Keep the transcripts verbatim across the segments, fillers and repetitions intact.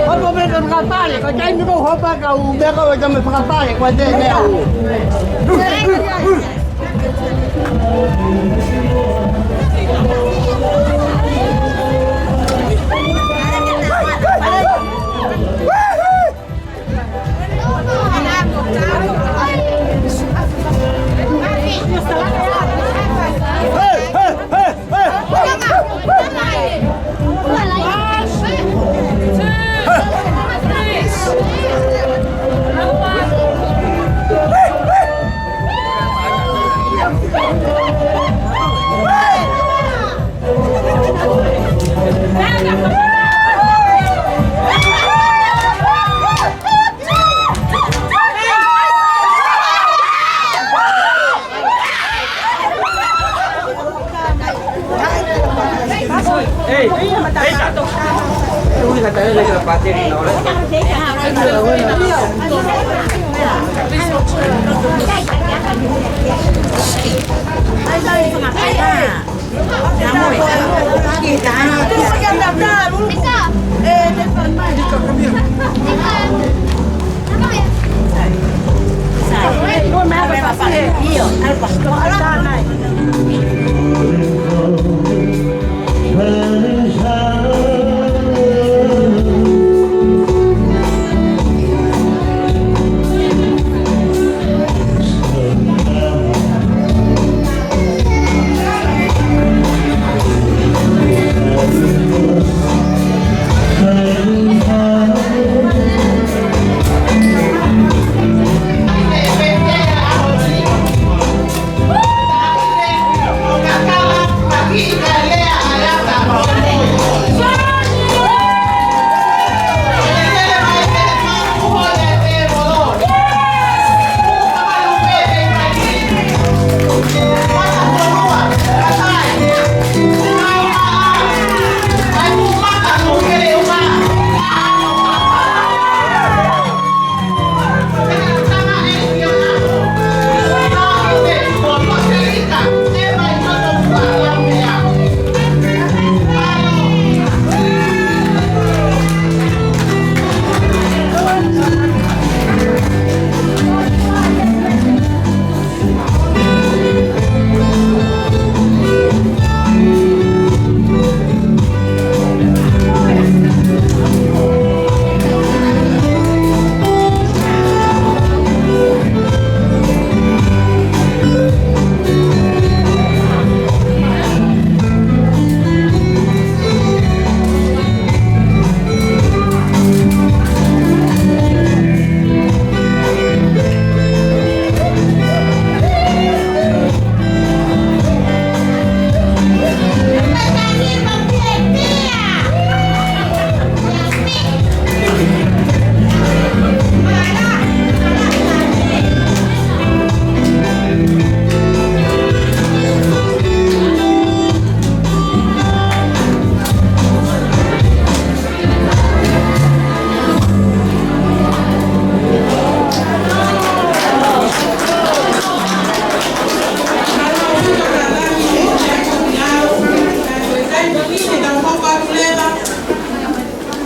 Hopo mei ka fakapale, ko e taimi ko hopa ka u mea ka o tama fakapale, ko e te mea u.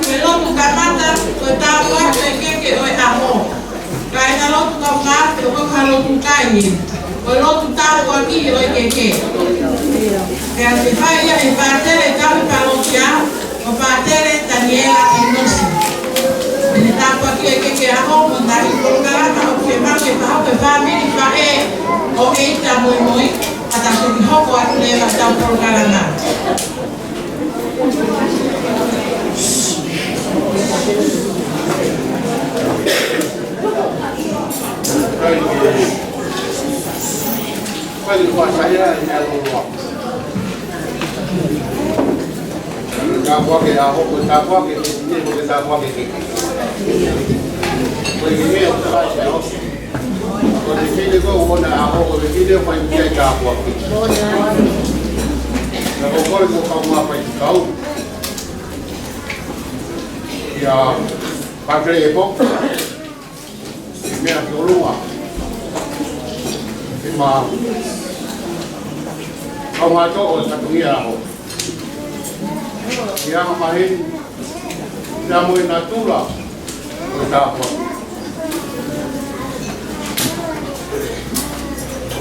Ke lotu kamata, ko e tāpuaki ʻo e keke ʻo e ʻaho. Kāingalotu kaungā afi, ʻoku ʻikai ko ha lotu kai eni. Ko e lotu tāpuaki ʻo e keke. Pea ʻe fai ia ʻe he Fātele Tauhi Palokia, ko Fātele Taniela ʻEnosi. ʻEne tāpuaki ʻo e keke ʻaho mo e ngaahi polokalama ʻoku fiemaʻu ke fakahoko ʻe he fāmili, faʻē ʻo ʻEita Moimoi, ka tau toki hoko atu leva ʻetau polokalama. Tāpuaki ʻaho, ko e tāpuaki ʻo e fefine, ko e tāpuaki ʻo e keke. Ko e fefine ʻoku fai ʻaho. Ko e fefine ko ē ʻoku ʻi ai e ʻaho, ko e fefine ʻoku fai ki ai e tāpuaki. Pea ko e kole ko e kaungā faifekau, ʻia Fātele ʻEpo, meʻa ki ʻolunga. Ke ma kaungā toʻo e fatongia ʻaho. ʻIa ma maheni, ʻia mo e natula ʻo e tāpuaki.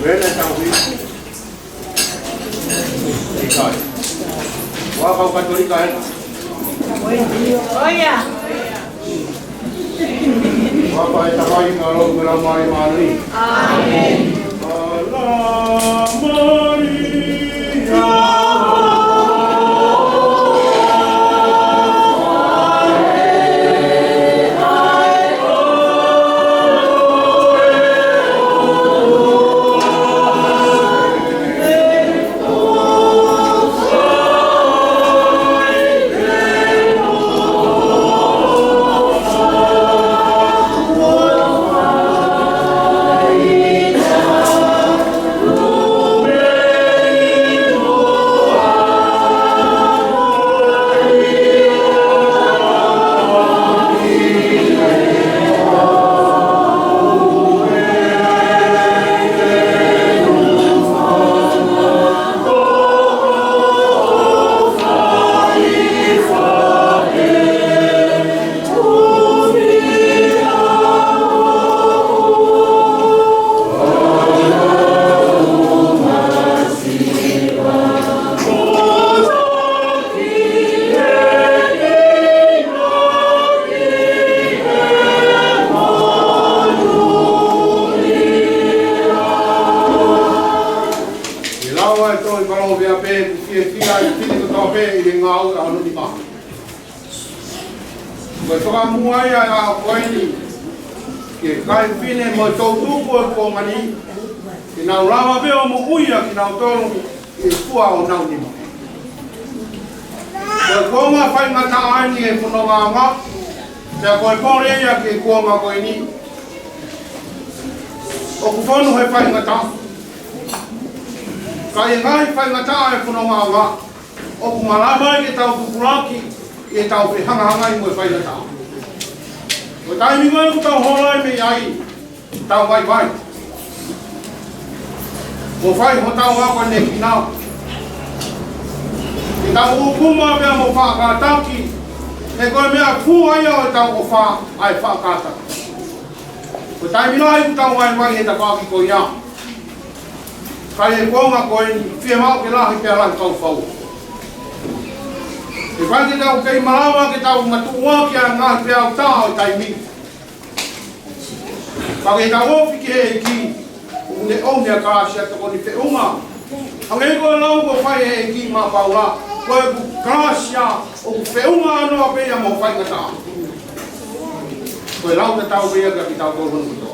Vena tauhi. ʻIkai. Ua kau Katolika ē. ʻOia. Ua kau e Tamai, mo e Laumālie Māʻoniʻoni. ʻĀmeni. ʻOku ou pehē pē ʻoku fiefia e fefine kotoa pē ʻi he ngāue ʻa hono nima. Ko e fakamuʻa ia ʻa e ʻaho ko eni ki he kakai fefine mo e toʻutupu ʻo e kuonga ni, ke nau lava pē ʻo moʻui ʻa kinautolu ʻi he fua ʻo honau nima. Ko e kuonga faingataʻa eni ʻi he fonongaʻanga, pea ko e pole ia ki he kuonga ko eni. ʻOku fonu he faingataʻa. Ka ʻi he ngaahi faingataʻa ʻo e fonongaʻanga, ʻoku malava ai ke tau tupulaki ʻi heʻetau fehangahangai mo e faingataʻa. Ko e taimi ko ē ʻoku tau hola ai mei ai, tau vaivai. Mo fai hotau ako ʻenau kina. Ke tau ʻūkuma pea mo faʻa kātaki, he ko e meʻa fua ia ʻo ʻetau ʻofa ʻa e faʻa kātaki. Ko e taimi lahi ʻoku tau vaivai he tafaʻaki ko ia. Ka ʻi he kuonga ko eni, fiemaʻu ke lahi pea lahi fau fau. Ke fai ke tau kei malava ke tau matuʻuaki ʻa e ngaahi peau taha ʻo e taimi. Pea ke tau ofi ki he ʻEiki, ʻoku ne ʻomi ʻa e kalasi ʻa e tokoni feʻunga. Hangē ko e lau kuo fai ʻe he ʻEiki maʻa Paula, ko e kalasi ʻoku feʻunga ʻa noa pē ia mo e faingataʻa. Ko e lau tatau pē ia kiate kitautolu hono kotoa.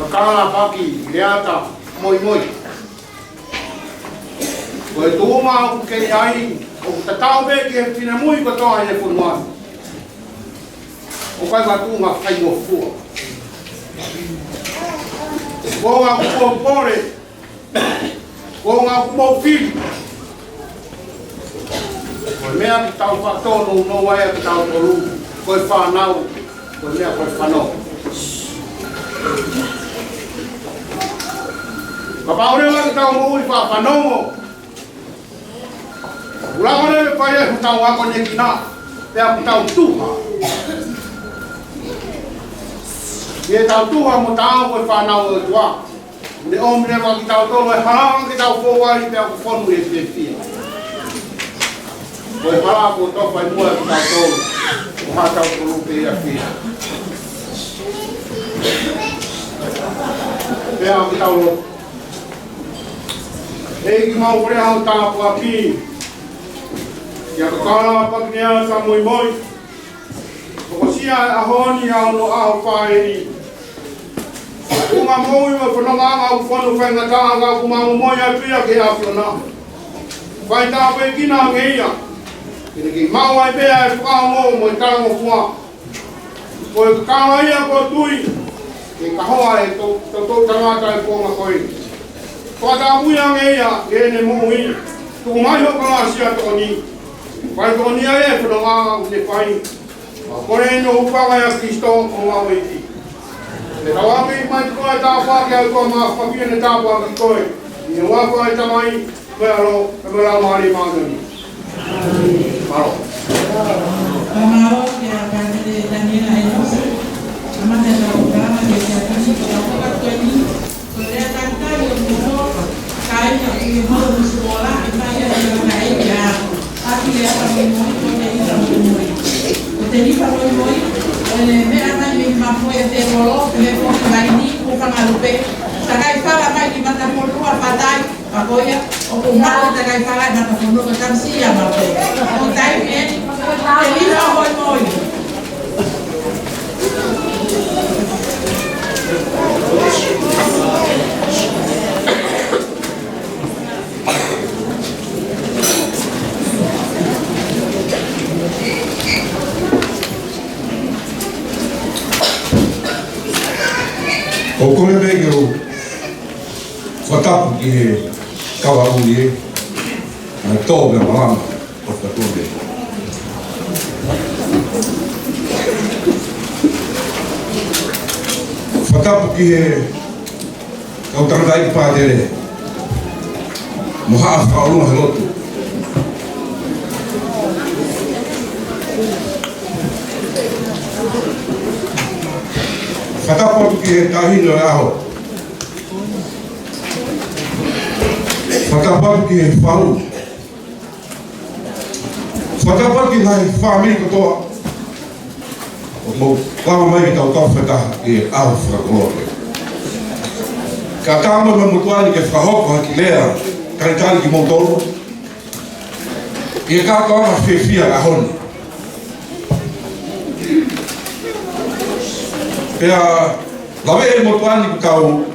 Kakala paki, leata, moimoi. Ko e tuʻunga ʻoku kei ai, ʻoku tatau pē ki he finemui kotoa ʻi he fonua ni. ʻOku ʻikai ko ha tuʻunga faingofua. Ko e ʻuhinga ʻoku mou pole, ko e ʻuhinga ʻoku mou fili. Ko e meʻa ke tau faʻa tōnounou ai kitautolu, ko e fānau, ko e meʻa ko e fanongo. Kapau leva ke tau moʻui faʻa fanongo, ʻoku lava leva ke fai ai hotau ako ʻenau kina, pea ʻoku tau tuha. Ke tau tuha mo tau ko e fānau ʻo e ʻOtua. Ne ʻomi leva kiate kitautolu e hala ke tau fou ai pea ʻoku fonu e fiefia. Ko e hala kuo tofa ʻi muʻa kiate kitautolu, ko hotau kulupu ia fia. Pea ʻoku tau lotu. ʻEiki, mau kole haʻo tāpuaki kia Kakala paki, leata, moimoi. Hokosia e ʻaho ni ʻa hono ʻaho fāʻeleʻi. Ko e moʻui mo e fonongaʻanga ʻoku fonu faingataʻa, ka ʻoku mau moʻui atu ia ki he ʻAfiona. Fai tāpuekina ange ia, ke ne kei maʻu ai pē ʻa e fakaongo mo e talangofua. Ko e kakala ia ʻoku tui ke kahoa ʻe he to-, toʻutangata ʻi he kuonga ko eni. Fakatapui ange ia ʻi heʻene moʻui. Tuku mai ho kalasi ʻa e tokoni. Fai tokoni ai e fonongaʻanga ʻoku ne fai. Mau kole ʻeni ʻi he huafa ʻo Sīsū ko homau ʻEiki. Ke tau ʻoatu mai kiate koe e tāpuaki, ʻa e ʻOtua Māfimafi, ʻene tāpuaki koe. ʻI he huafa ʻo e Tamai, mo e ʻAlo, mo e Laumālie Māʻoniʻoni. Mālō. Mālō kia Palesiteni Taniela Enosi. Kamata ʻetau polokalama ki he efiafi ni, ko e tau fakatokoni. Ko e lea talitali ʻo e motuʻa, kāinga ʻoku ʻi he motu Nuʻusila, ʻe fai ia ʻe he kau kakai ia. ʻAki lea ka moimoi, ko e lea ka moimoi. Ko e lea ka moimoi, ko e meʻa mai mei he mafoe ʻo e tēvolo, ʻi he foki mai ni, ko e fanga lupe. Takai fala mai ki Matafonua, fatai, ka ko ia, ʻoku maʻu e takai fala ʻi Matafonua, ko e tamasiʻi ia mafoe. Ko e taimi eni, ko e lea ka moimoi. ʻOku ou kole pē ke u fakatapu ki he kau ʻaʻahi, ʻa e tō pea malanga ʻo fakatō pē. Fakatapu ki he kau tangataʻeiki pātele mo haʻa fakaʻolunga he lotu. Fakatapu atu ki he taʻahine ʻo e ʻaho. Fakatapu atu ki he fahu. Fakatapu atu ki he ngaahi fāmili kotoa ʻoku mou lava mai ke tau kau fakataha ʻi he ʻaho fakakoloa ko eni. Ka tau mo e motuʻa ni ke fakahoko ha kiʻi lea talitali kimoutolu ʻi he kātoanga fiefia ʻo e ʻaho ni. Pea lave ʻe he motuʻa ni ke tau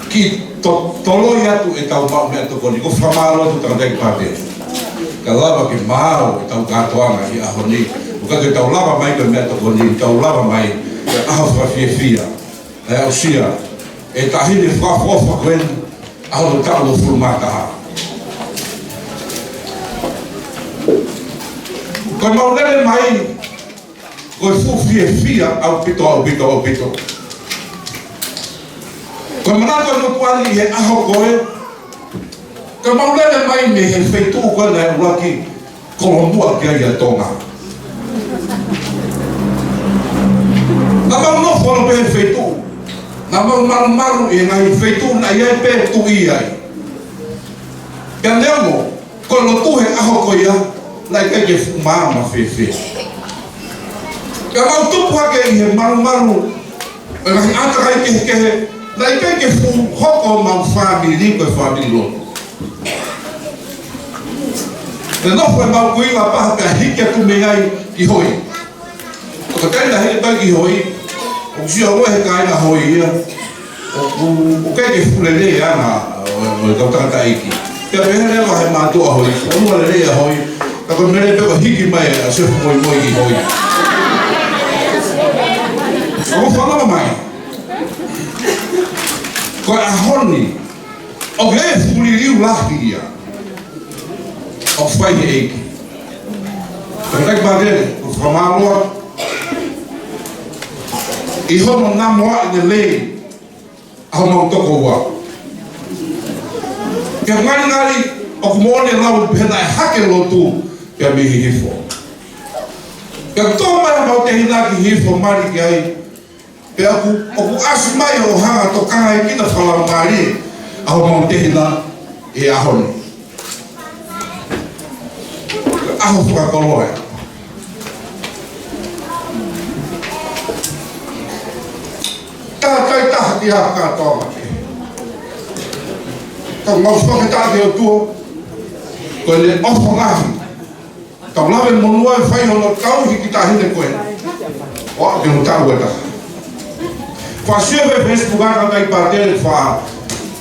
kiʻi to-, toloi atu ʻetau maʻu meʻatokoni. ʻOku ou fakamālō atu tangataʻeiki Pātele. Ka lava ke maau ʻetau kātoanga ʻi he ʻaho ni. ʻOku ʻikai ke tau lava mai ko e meʻatokoni, tau lava mai ko e ʻaho fakafiefia. ʻE aʻusia ʻe he taʻahine fakaʻofoʻofa ko eni ʻa hono taʻu uofulu mā taha. Ko ʻemau lele mai, ko e fuʻu fiefia ʻaupito, ʻaupito, ʻaupito. Ko e manatu ʻa e motuʻa ni ʻi he ʻaho ko ē, ka mau lele mai mei he feituʻu ko ē naʻe ʻuluaki kolomuʻa ki ai ʻa Tonga. Naʻa mau nofo ʻo pehē feituʻu. Naʻa mau malumalu ʻi he ngaahi feituʻu naʻe ʻi ai pē tuʻi ai. Pea neongo, ko e lotu he ʻaho ko ia, naʻe ʻikai ke fuʻu maama fēfē. Pea mau tupu hake ʻi he malumalu, ʻi he ngaahi ʻātakai kehekehe, naʻe ʻikai ke fuʻu hoko homau fāmili ko e fāmili lotu. Naʻe nofo ʻemau kui la paha pea hiki atu mei ai ki Hoi. Ko e taimi naʻe hiki atu ai ki Hoi, ʻoku sio ʻoku ʻi ai e kāinga Hoi ia. ʻOku, ʻoku ʻikai ke fuʻu lelei ʻa e anga ʻo, ʻo e kau tangataʻeiki. Pea pehē leva ʻe he mātuʻa Hoi, ʻoku lelei ʻa Hoi, ka ko e meʻa pē ko e hiki mai ʻa Sefu Moimoi ki Hoi. ʻOku ou fakamālō mai. Ko e ʻaho ni, ʻoku ʻi ai e fuʻu liliu lahi ia ʻoku fai ʻe he ʻEiki. Tangataʻeiki Pātele, ʻoku ou fakamālō atu ʻi hono namoaʻi lelei ʻa homau tokoua. Pea ngalingali ʻoku moʻoni e lau pehē naʻe hake lotu pea mei Hihifo. Pea tō mai homau tehina ki Hihifo mali ki ai. Pea ʻoku, ʻoku ʻasi mai ʻo hanga ʻo tokangaekina fakalaumālie ʻa homau tehina ʻi he ʻaho ni. ʻAho fakakoloa ē. Taatai taha ki ha kātoanga kehe. Ka mau fakataha ki he ʻOtua, ko ʻene ʻofa lahi. Tau lave monū ʻa e fai hono tauhi e kiʻi taʻahine ko ē. ʻO aʻu ki hono taʻu ʻe taha. Faʻa sio he Facebook ʻa e kakai Pātele fa,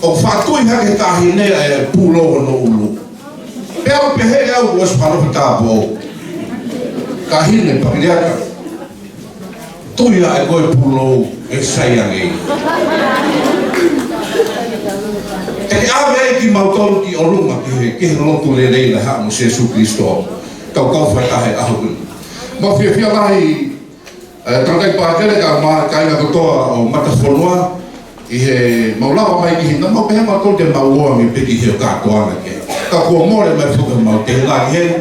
ʻoku faʻa tui hake he taʻahine ʻa e pūlou hono ʻulu. Pea u pehē au ʻosi palo pe tāpō. Taʻahine Pakiliata. Tui ʻa e ko e pūlou ʻe sai ange. Te ke ʻave ai kimautolu ki ʻolunga ki he, ki he lotu lelei naʻe haʻu mo Sīsū Kalaisi. Tau kau fakataha he ʻaho ni. Mau fiefia lahi, ē, tangataʻeiki Pātele kae ʻumaʻā e kāinga kotoa ʻo Matafonua, ʻi heʻemau lava mai ki heni, mau pehē mautolu te mau ō ange pē ki he kātoanga kehe. Ka kuo mole mai foki homau tehina ki heni,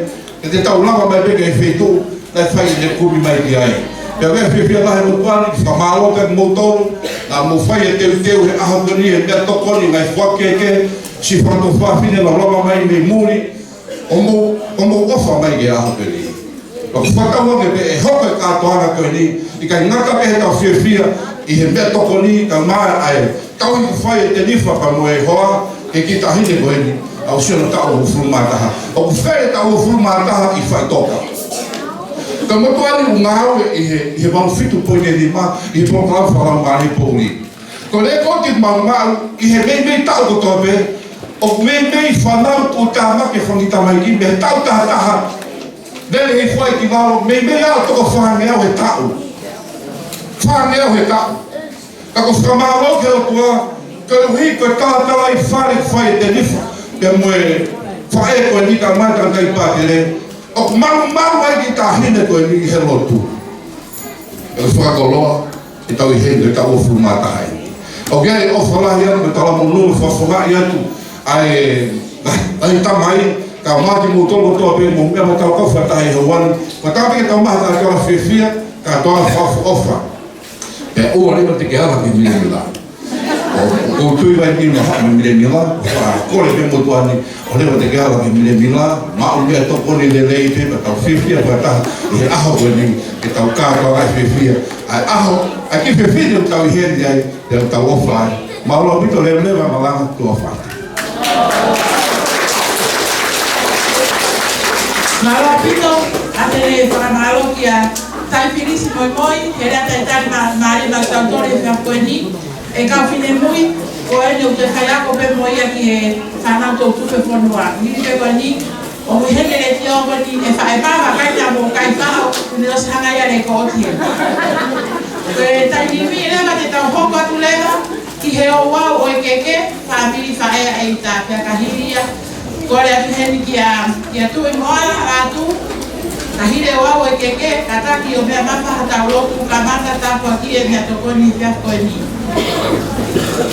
te tau lava mai pē ki he feituʻu naʻe fai ʻene kumi mai ki ai. Pea ʻoku ou fiefia lahi he ʻaho ni, fakamālō atu kiate kimoutolu, naʻa mou fai e teuteu he ʻaho ko eni, e meʻatokoni, ngaahi foaki kehekehe, siʻi fanga tuofāfine naʻa nau lava mai mei muli, ʻo mou, ʻo mou ʻofa mai ki he ʻaho ko eni. Pea ʻoku fakatauange pē ʻe hoko e kātoanga ko eni, ʻikai ngata pē heʻetau fiefia ʻi he meʻatokoni kae ʻumaʻā e tauhi kuo fai ʻe Tenifa pea mo e hoa ki he kiʻi taʻahine ko eni, aʻusia hono taʻu uofulu mā taha. ʻOku fai e taʻu uofulu mā taha ʻi faʻitoka. Ka motuʻa ni ʻoku ngāue ʻi he, ʻi he valu fitu poini nima, ʻi he polokalama fakalaumālie poʻuli. Ko e lēkooti ʻoku mau maʻu ʻi he meimei taʻu kotoa pē, ʻoku meimei fanauʻi e tamaiki, fanga kiʻi tamaiki mei he taʻu taha taha, lele hifo ai ki lalo, meimei ʻalu ʻo toko fāngeau he taʻu. Fāngeau he taʻu. Ka ʻoku ou fakamālō ki he ʻOtua, koeʻuhi ko e talatalaifale kuo fai ʻe Tenifa pea mo e faʻē ko eni kae ʻumaʻā e tangataʻeiki Pātele, ʻoku malumalu ai e kiʻi taʻahine ko eni he lotu. ʻOku fakakoloa ʻetau ʻi heni he taʻu uofulu mā taha eni. ʻOku ʻi ai e ʻofa lahi atu mo e talamonū mo e fakafofongaʻi atu ʻa e, ʻa e tamai, kae ʻumaʻā kimoutolu kotoa pē mou meʻa mo tau kau fakataha he ʻaho ni. Fakataha pē ke tau maʻu ha kātoanga fiefia, kātoanga fakaʻofoʻofa. Pea ʻoua leva te ke ala ki he milemila. ʻOku ou tui ʻoku ʻi ai e meʻa ʻi he milemila, ʻoku ou kole pē motuʻa ni, ʻoua leva te ke ala ki he milemila, maʻu meʻatokoni lelei pē, pea tau fiefia fakataha ʻi he ʻaho ko eni, ke tau kātoanga fiefia. ʻA e ʻaho, ʻa e kiʻi fefine ʻoku tau ʻi heni ai, pea ʻoku tau ʻofa ai. Mālō ʻaupito, leveleva e malanga, tuʻa ʻofa. Mālō ʻaupito, ʻa e fakamālō kia Taifilisi Moimoi, he lea talitali mā-, mālie maʻatautolu he efiafi ko eni, e kau finemui, ko eni ʻoku te faiako pē mo ia ki he fānau toʻutupu e fonua. Hili pē ko eni, ʻoku ʻi heni e letiō ko eni e faʻē pava kai ta mo kai pao, ʻoku ne ʻosi hanga ia le ko oti. Ko e taimi ni leva te tau hoko atu leva ki he ouau ʻo e keke, fāmili Faʻeʻaita, pea ka hili ia, kole atu heni kia, kia Tuʻi Moala, atu, ka hili e ouau ʻo e keke, kātaki ʻo meʻa mai ha tau lotu, kamata tāpuakiʻi e meʻatokoni he efiafi ko eni.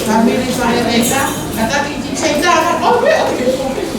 Fāmili Faʻeʻaita, kātaki ki Seitana, ʻo meʻa, ʻo meʻa.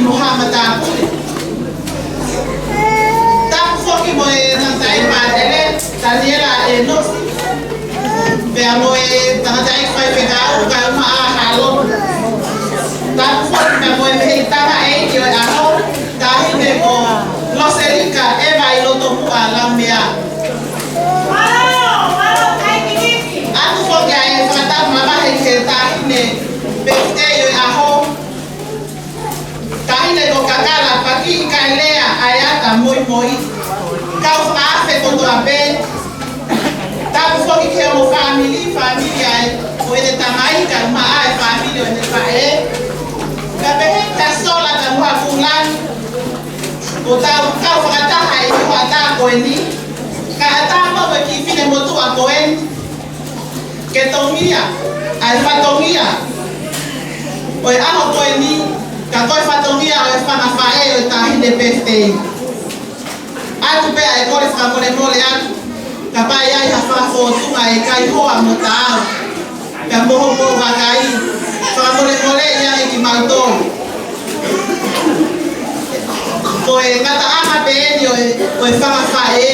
Mohamata Pule. Tapu foki mo e tangataʻeiki pātele, Taniela ʻEnosi. Pea mo e tangataʻeiki faifekau, Kaumaʻa Halo. Tapu foki pea mo e mehikitama ʻeiki ʻo e ʻaho, Taʻahine ko Loselika ʻEva ʻi loto muʻa Lamea. ʻOatu foki ʻa e fakatapu mavahe ki he taʻahine pētitei ʻo e ʻaho, Taʻahine ko Kakala Pakiʻikaelea ʻAeata Moimoi. Kau fakaafe kotoa pē. Tapu foki ki he ongo fāmili, fāmili ʻa e ʻo ʻene tamai, kae ʻumaʻā e fāmili ʻo ʻene faʻē. Kae pehē ki he sola kae ʻumaʻā e kau lāngilangi. Ko ʻetau kau fakataha ʻi he hoʻatā ko eni. Kae ʻatā mo e kiʻi fine motuʻa ko eni ke tongia ʻa e fatongia ʻo e ʻaho ko eni, ka ko e fatongia ʻo e fanga faʻē ʻo e taʻahine pētitei. ʻOatu pē ʻa e kole fakamolemole atu, kapau ʻe ʻi ai ha fakafōtunga ʻe ʻikai hoa mo taau, pea mo hoʻomou vakai, fakamolemoleʻi ange kimautolu. Ko e ngataʻanga pē eni ʻo e, ʻo e fanga faʻē,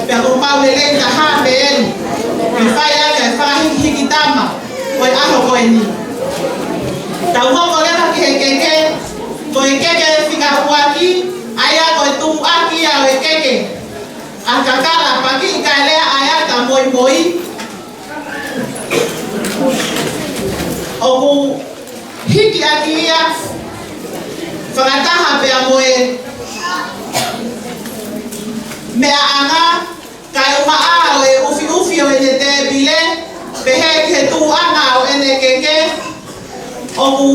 pea ko homau lelei taha pē eni ke fai ʻaki ʻa e fakahikihiki tama ʻo e ʻaho ko eni. Tau hoko leva ki he keke, ko e keke fika ʻuluaki, ʻa ia ko e tuʻuaki ia ʻo e keke ʻa Kakala Pakiʻikaelea ʻAeata Moimoi. ʻOku hiki ʻaki ia fakataha pea mo e meʻaʻanga, kae ʻumaʻā ʻa e ʻufiʻufi ʻo ʻene tēpile, pehē ki he tuʻuʻanga ʻo ʻene keke. ʻOku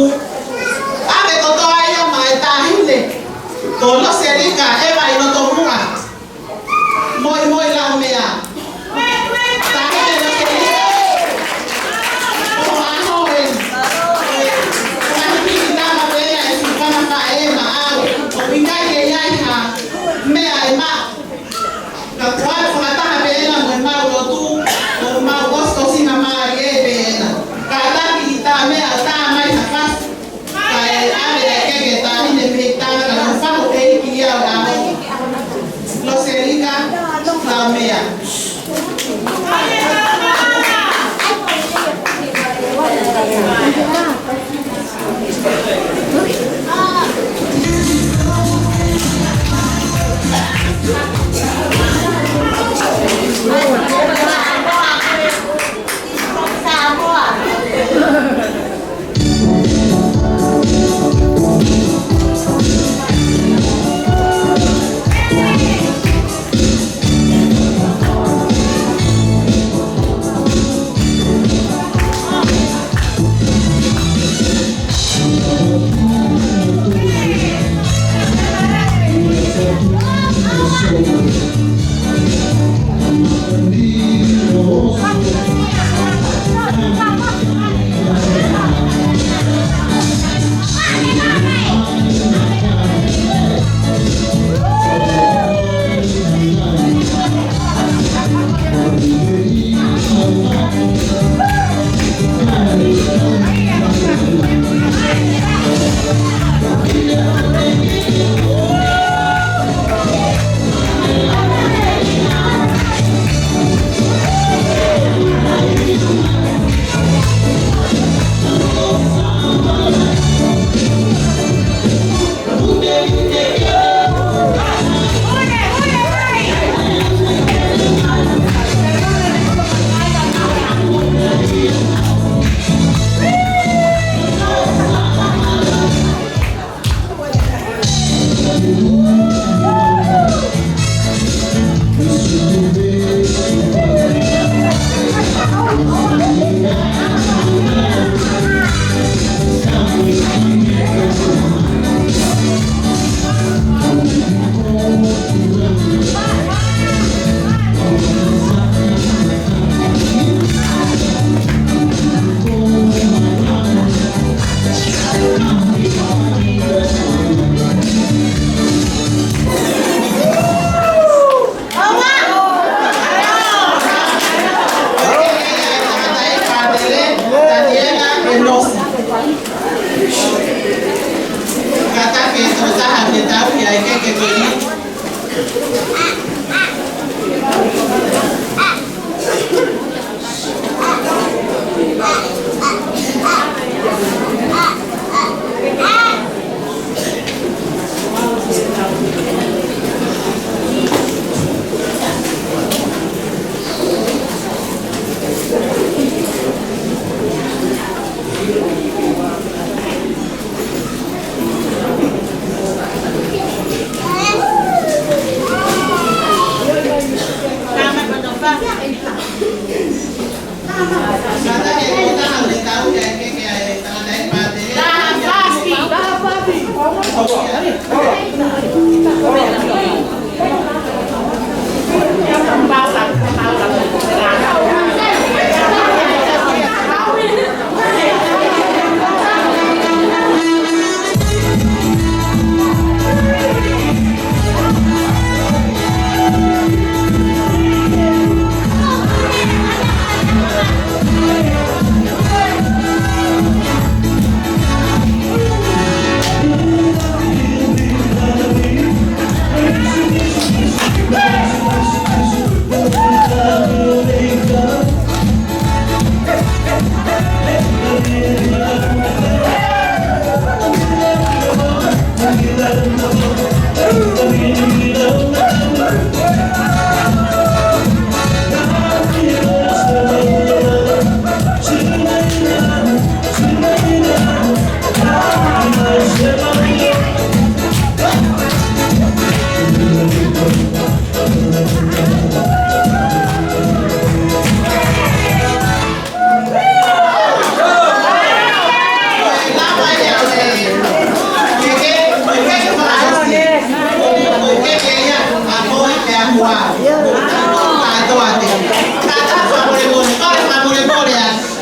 ʻave kotoa ia maʻa e taʻahine ko Loselika ʻEva ʻi loto muʻa Moimoi Lamea. Taʻahine Loselika, ko e ʻaho eni, ko e kiʻi tama pē ia ʻi he fanga faʻē maʻau, ʻoku ʻikai ke ʻi ai ha meʻa ʻe maʻu. Ka ko e fakataha pē ena mo ʻemau lotu, mo ʻemau ʻosi ko e sina mālie pē ena. Kātaki ʻi tā meʻa ʻo tā mai ha fasi, kae ʻave ʻa e keke taʻahine mei tana ka ko e fako ʻeiki ia ʻo e ʻaho.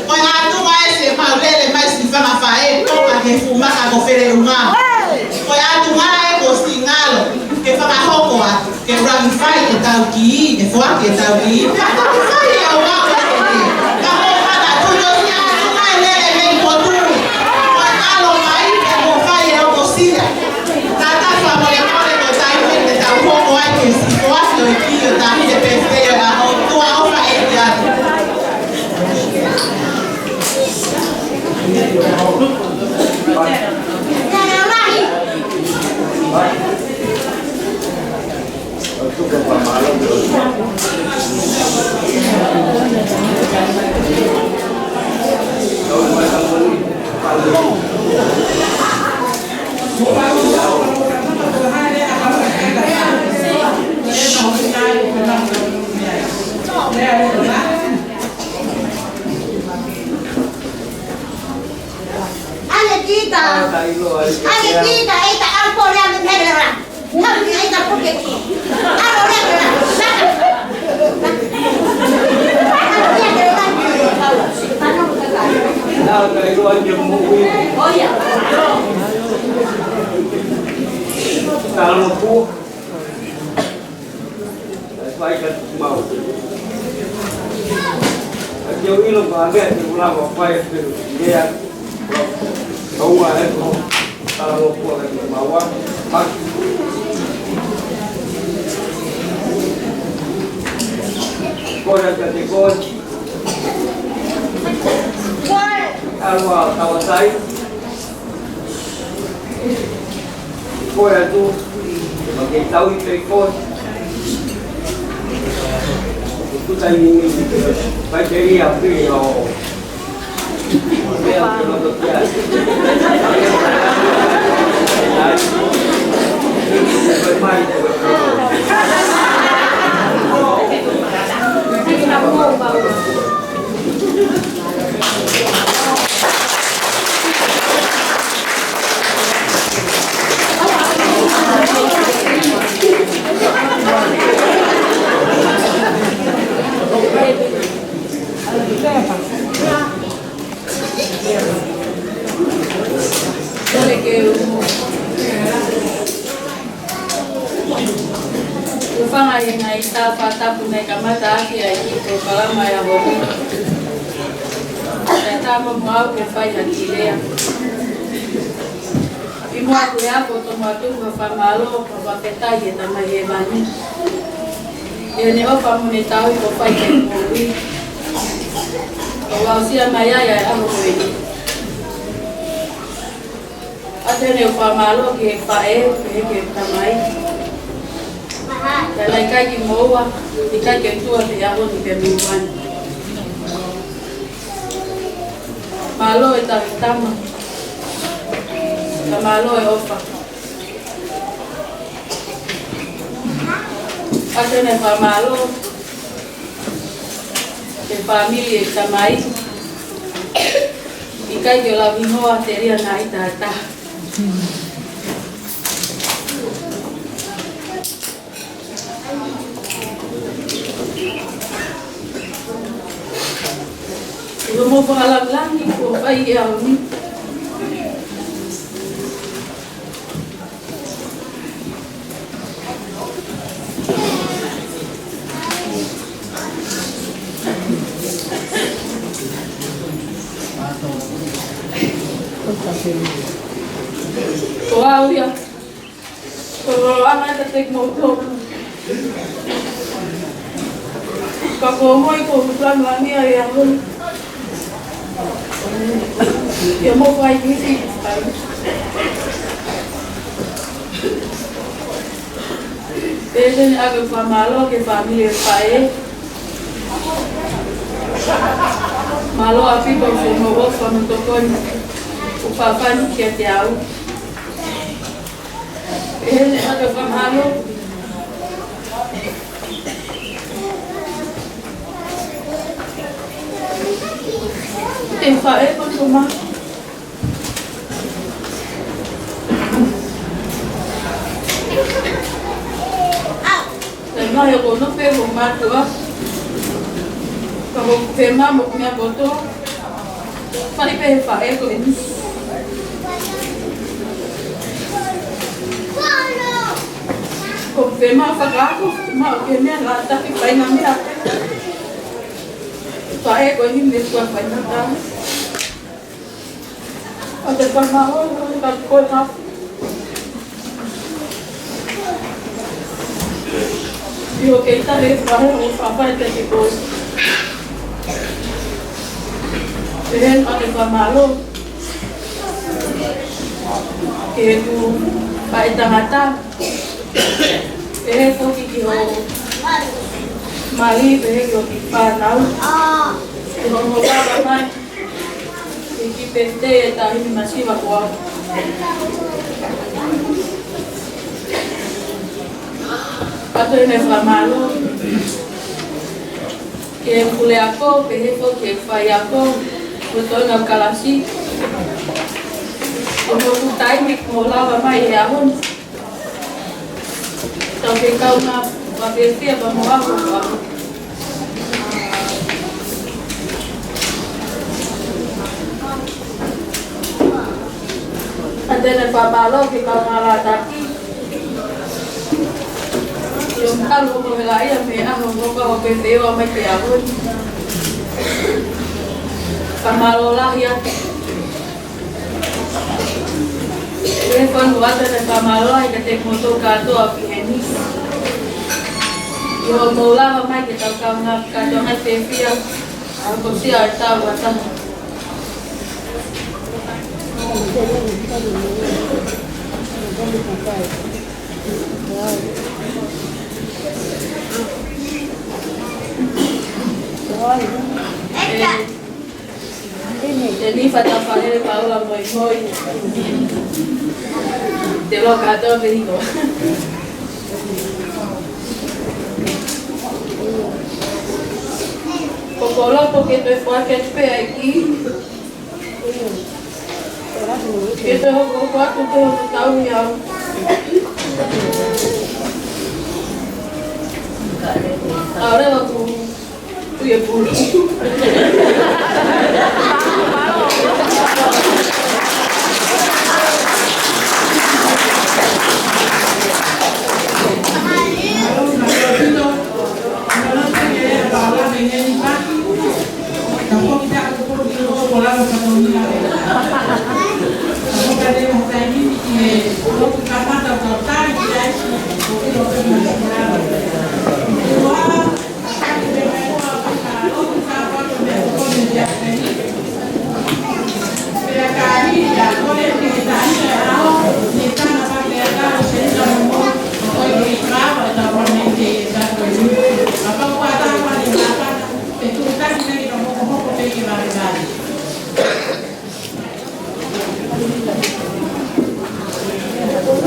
Ko e ʻatunga ē ʻoku mau lele mai siʻi fanga faʻē, toka he fuʻu maka ko Feleʻunga. Ko e ʻatunga ē kuo ʻosi ngalo ke fakahoko atu ke rangi fai ʻetau kiʻi, ke foaki ʻetau kiʻi, pea toki fai ʻe au ʻa e kiʻi. Ka ko e maka tuʻu ʻo siʻi ʻatunga ē lele mei potu. Ko e ngalo mai, pea mo fai ʻe au ko sila. Tata fakamolemole ko e taimi eni te tau hoko ai ki he siʻi foaki ʻo e kiʻi ʻo tahi te pefei ʻo e ʻaho, tuʻa ʻofa ʻEiki atu. ʻAle kita. ʻAle kita, ʻe ta ʻalu pole ʻa me mele ra. Hau ni ai ta puke ki. ʻAlu lea ke la. Lea ke la. Nau ka ilo ai ke mo ui. ʻOia. Talo ku. Fai ka mau. Ka ke ʻilo ma mea te ula ma fai te lea. Kau a e ko. Tala mo kua ka mau a. Maki. Ko ia ka te ko. Alu a tau sai. Ko e atu, ma ke tau i pe ko. Kuta i ni, pai te ri a pili o. Mea ke loto kia. Ai. Pai mai, Hūfanga he ngaahi tafaʻaki naʻe kamata ʻaki ai e polokalama ʻo e ʻaho ni. Kae ʻatā mo au ke fai ha kiʻi lea. ʻI muʻa ʻoku ou tomuʻa tuku ha fakamālō mo e fakafetaʻi ki he Tamai Hēvani. ʻI heʻene ʻofa mo ʻene tauhi kuo fai ki he moʻui. ʻO aʻusia mai ai ʻa e ʻaho ko eni. ʻOatu ʻeni ʻeku fakamālō ki he faʻē, pehē ki he tamai. Ka naʻe ʻikai kimoua, ʻikai ke tuʻa he ʻaho ni pea mei muʻa ni. Mālō e tauhi tama. Ka mālō e ʻofa. ʻOatu ʻeni e fakamālō He fāmili e tamai, ʻikai ke ʻi ai ha hingoa telia naʻe ʻi ai ha taha. ʻI hoʻomou fakalāngilangi kuo fai he ʻaho ni. Ko au ia. Ko e loloʻanga ʻiate kimoutolu. Ka ko e moʻoni ko e lāngilangi ia ʻaʻaku. Ke mou fai ki he fai. Pea ʻoku ou fakamālō ki he fāmili ʻo e faʻē. Mālō ʻaupito hoʻomou ʻofa mo tokoni ʻoku fafanga kiate au. ʻE heni ʻa e fakamālō. ʻE faʻē ko Toma. Naʻe mahe ko no pe ko mātuʻa. Ka ko fema mo mea koto. Fali pē he faʻē ko eni. Ko fema fakaako, ma o ke mea la taki fai na mea. Faʻē ko eni me kua fai na ta. ʻA te fakamālō, ka ko na. ʻIo ke ita le fahe o fafa te ke koi. Pehē ʻa te fakamālō. Ke ku faʻē tangata. Pehē foki ki ho mali, pehē ki ho kiʻi fānau. Ki hoʻomou lava mai. Ki he kiʻi pētē e taʻahine masiva ko au. Kae toe ʻi ai e fakamālō ki he puleako, pehē foki ki he faiako, mo e toenga kalasi. Ko hoʻomou taimi kuo mou lava mai he ʻaho ni. Tau ke kaungā fiefia pea mo ako. ʻA te ne fakamālō ki he kaungā lātaki. ʻIo, mou kalo ko he laʻia mei he ʻaho ko ka o ke te o mai ke ako. Fakamālō lahi atu. Pea fonu atu e fakamālō ʻa ia kiate kimoutolu kātoa ʻoku ʻi heni. ʻI hoʻomou lava mai ke tau kaungā kātoa mai fiefia. ʻA ko sia e tau ata. Ē, Teni fata fale Paula moi moi. Te lo kato pe hiko. Ko Paula po ke te fua ke pe ai ki. Ke te hoko ko atu te hoko tau i au. Aore wa ku. Ui e pulu.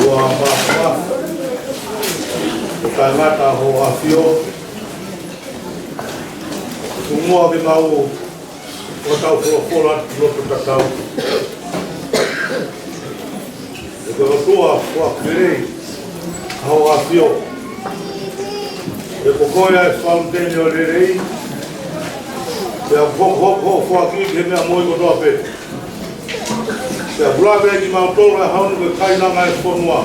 Ua mafua. Ko e tangata ho afio. Ke mau ʻo tau folofola atu loto tatau. ʻE ko e ʻOtua, ʻoku ke lelei, ʻAhoʻafio. ʻE ko koe ʻa e fountain ʻo e lelei. Pea hokohoko hoʻo foaki ki he meʻa moʻui kotoa pē. Pea pula pē kimautolu he ʻaho ni ko e kainanga ʻo e fonua.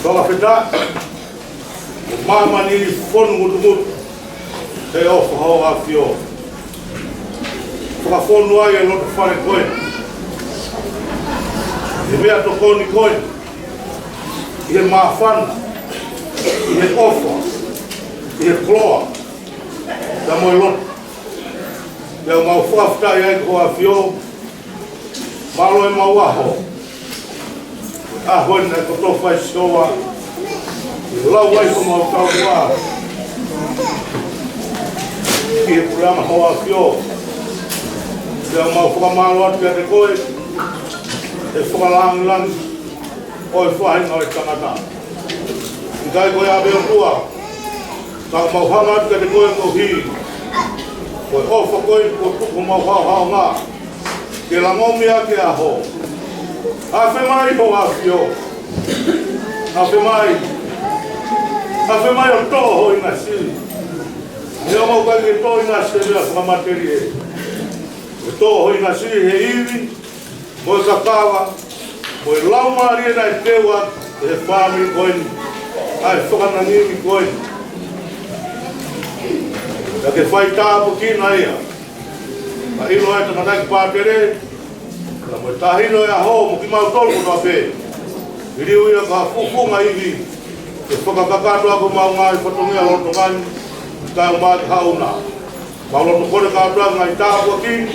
Fakafetaʻi. Ko māmani fonu ngutungutu he ʻofa ʻa hoʻo ʻAfio. Fakafonu ai e loto fale ko eni ʻi he meʻatokoni ko eni, ʻi he māfana, ʻi he ʻofa, ʻi he koloa, pea mo e lotu. Pea mau fakafetaʻi ai ki hoʻo ʻAfio, mālō ʻemau ʻaho. ʻAho ni ko e kotofa ʻi Sihova, ʻe lau ai homau taumuʻa ki he puleʻanga ʻo hoʻo ʻAfio. Pea mau fakamālō atu kiate koe, ʻe fakalāngilangi ʻo e faʻahinga ʻo e tangata. ʻIkai ko e ʻave ʻOtua, ka mau hanga atu kiate koe koeʻuhi ko e ʻofa ko ē kuo tuku homau haohaonga ke langomi ʻaki e ʻaho. Afe mai hoʻo ʻAfio. Afe mai. Afe mai ʻo toʻo ho ʻinasi. Neongo ʻoku ʻikai ke toʻo ʻinasi he meʻa fakamatelie. ʻE toʻo ho ʻinasi he ivi, mo e kakava, mo e laumālie naʻe teu ʻe he fāmili ko eni ʻa e fakanangi ko eni. Pea ke fai tāpuekina ia. Ka ʻilo ʻa e tangataʻeiki pātele, ka mo e taʻahine ʻo e ʻaho, mo kimautolu kotoa pē. Liliu ia ki ha fufunga ivi, ke fakakakato ʻaki homau ngaahi fatongia lolotonga ni, kae ʻumaʻā ki haʻu na. Mau loto kole kātoa ngaahi tāpuaki, ʻi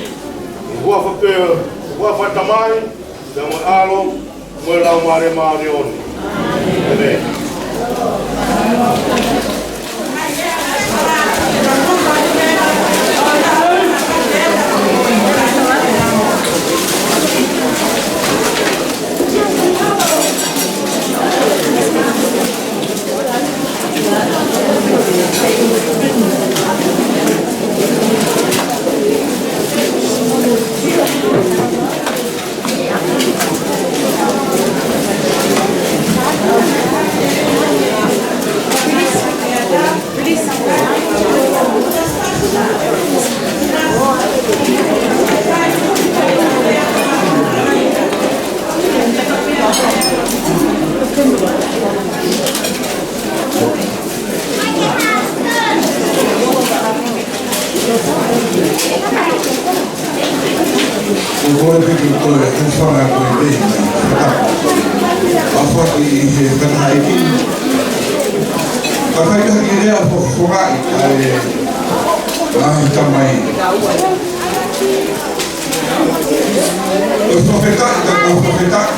he huafa pē, huafa ʻo e Tamai, pea mo e ʻAlo, mo e Laumālie Māʻoniʻoni. ʻĒmeni. ʻOku ou kole pē ke u toe hūfanga ko e pē mai. ʻA faki ʻi he fakaʻeiki. Ka fai ka ki lea fo-, fokaʻi ʻa e, ʻa e Tamai. ʻOku fakafetaʻi, ka ʻoku fakafetaʻi.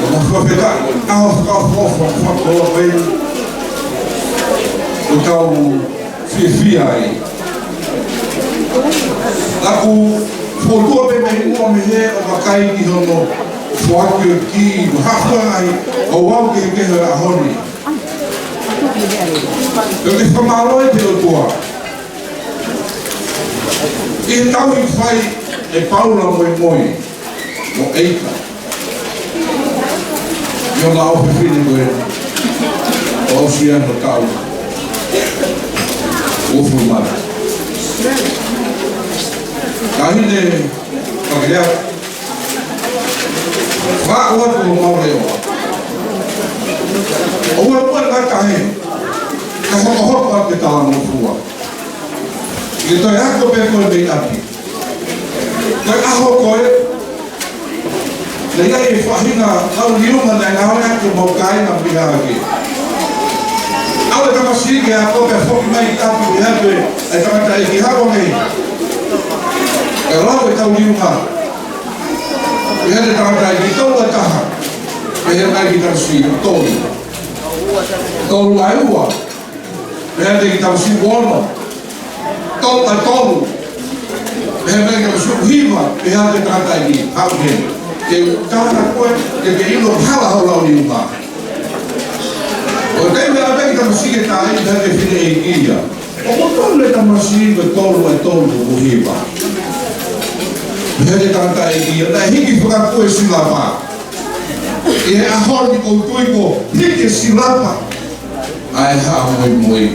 ʻOku fakafetaʻi. ʻA e fakaʻofoʻofa, fakakoloa mai. ʻOku tau fiefia ai. Naʻa ku fokotuʻu pē mei muʻa mei he ʻo vakai ki hono foaki ʻo e kī, mo e hā fua ngaahi ouau kehekehe ʻo e ʻaho ni. Pea ke fakamālō ai pē ʻOtua. ʻI he tauhi fai ʻe Paula mo e ngoi mo ʻEika. ʻI hona ʻofefine ko ē, ʻo aʻusia hono taʻu uofulu mā. Taʻahine Pakelea, faʻu atu homau leʻo. ʻOua muʻa ngata hē, kae hokohoko atu ke talangofua. Ke toe ako pē koe mei ʻapi. Ko e ʻaho ko ē, naʻe ʻi ai e faʻahinga lau liunga naʻe ngāue ʻaki homau kāinga pihia ke ʻalu e tamasiʻi ke ako pea foki mai ki ʻapi pea pehē atu ʻe he tangataʻeiki, haʻu angé. Kae lau e lau liunga. Pehē atu e tangataʻeiki, tolu ʻa e taha. Pehē mai e kiʻi tamasiʻi, tolu. Tolu ʻa e ua. Pehē atu e kiʻi tamasiʻi, ono. Tolu ʻa e tolu. Pehē mai e kiʻi tamasiʻi, hiva. Pehē atu e tangataʻeiki, haʻu hē. Ke u tala koe, ke ke ʻilo hala hoʻo lau liunga. ʻO teu meʻa mai e kiʻi tamasiʻi ke tā ai, pehē atu e fineʻeiki ia. ʻOku tolu e tamasiʻi ko e tolu ʻe tolu ʻoku hiva. Pehē ʻe he tangataʻeiki ia, naʻe hiki fakakū e silapa. ʻI he ʻaho ni ʻoku ou tui kuo hiki e silapa ʻa e haʻa moimoi.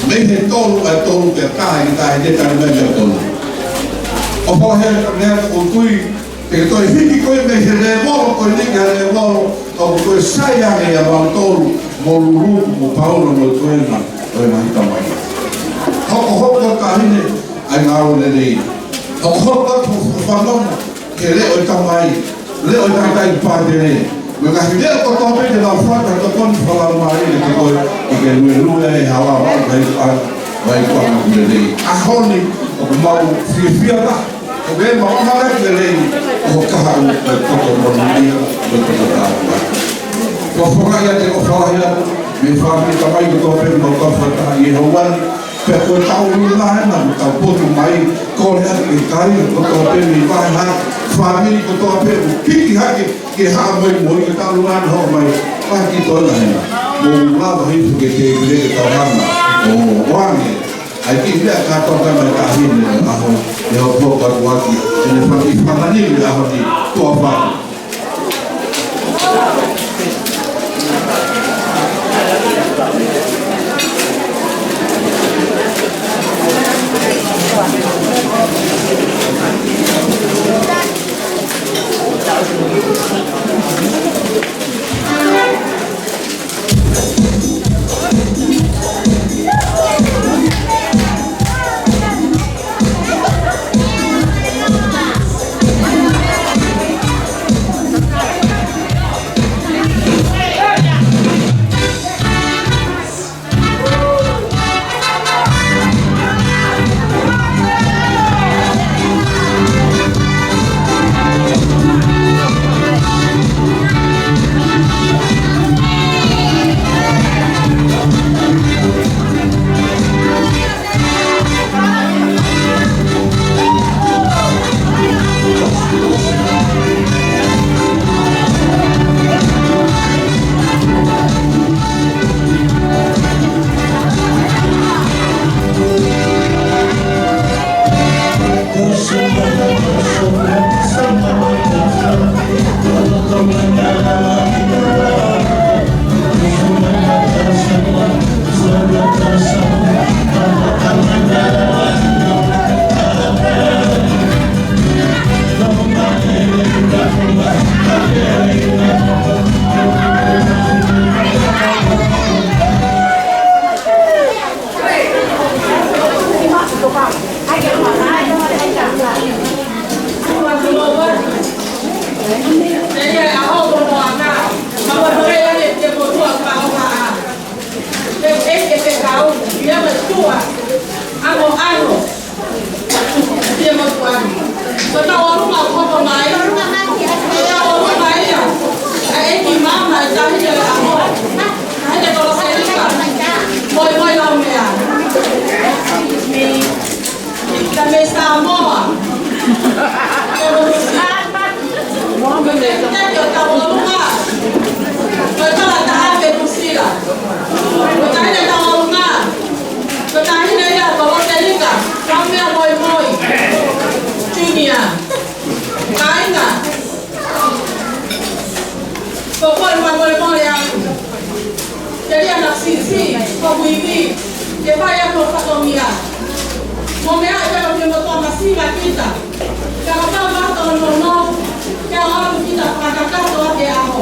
Mei he tolu ʻe tolu pea taha ʻi tahi te tali mai mei he tolu. ʻO pehē meʻa ʻoku ou tui te ke toe hiki koe mei he lēvolo ko eni ki he lēvolo ʻoku toe sai ange ʻia mautolu mo Lulu mo Paula mo e toenga ʻo e ngaahi tamai. Hokohoko taʻahine ʻa e ngāue lelei. Hokohoko atu ho fanongo ki he leʻo ʻo e tamai, leʻo ʻo e tangataʻeiki pātele. Mo e ngaahi leʻo kotoa pē te nau fata tokoni fakalaumālie kiate koe ke ke luelue he hala ʻo e ngaahi ʻa, ngaahi kuonga lelei. ʻAho ni ʻoku mau fiefia lahi ʻo ke mau ʻamanaki lelei ʻo kahaʻu ʻo e toto monūʻia, ʻo e toto tāpuaki. Ko e fakaʻapaʻapa atu mei he fāmili tamai kotoa pē ʻoku mau kau fakataha ʻi he houa ni, pea ko e taʻu ʻuluaki ena ʻoku tau potu mai, kole atu ki he kakai kotoa pē mei he vahevahe, fāmili kotoa pē ʻoku hiki hake ki he haʻa moimoi, ko e taʻu ʻuluaki ena hoko mai, paki toe na hena. Mou lava hifo ki he tēpile ke tau hanga ʻo ʻoange ʻa e kiʻi meʻa kātoa mai taʻahine ʻo e ʻaho, ʻe hopo kātoa ʻaki ʻene fanga kiʻi fanga niu ʻi he ʻaho ni. Tuʻa ʻofa atu. Ko e tau ʻolunga ʻoku hoko mai, ko e tau ʻolunga ia ʻa e ʻEiki Maama ʻi he taʻahine ʻo e ʻaho, Taʻahine Koloselika Moemoe Laumea. Ka mei Samoa. Ko e tau ʻolunga, ko e tau taha pē Nuʻusila. Ko e taʻahine tau ʻolunga, ko e taʻahine ia Koloselika Laumea Moemoe Junior. Kāinga, ko e kole fakamolemole atu. Telia naʻa ku siʻisiʻi hoku ivi ke fai ʻaki hoku fatongia. Mo meʻa ʻi he kau kimoutolu masiva kita. Ka ka tau mato no no, ke ʻalu kita fakakakato ʻaki e ʻaho.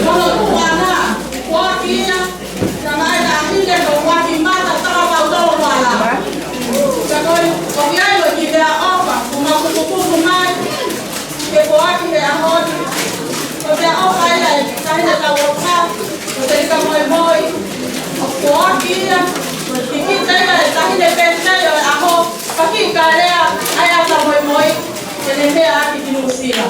Ko hono tuʻu ʻana, ko e kiʻi ia, ka mai taʻahine ko e kiʻi mata tala pau tolo wala. Ka ko e, ko e kiʻi ai ko e kiʻi lea ʻofa, ko mau kukuku mai. Ke foaki he ʻaho ni. Ko e meʻaʻofa ia ʻa e taʻahine tau ʻolunga, Koloselika Moemoe. ʻOku foaki ia, ko e kikite ia ʻa e taʻahine pētei ʻo e ʻaho, Pakiʻi Kalea, ʻa e ata Moemoe, ke ne meʻa ʻaki ki Nuʻusila.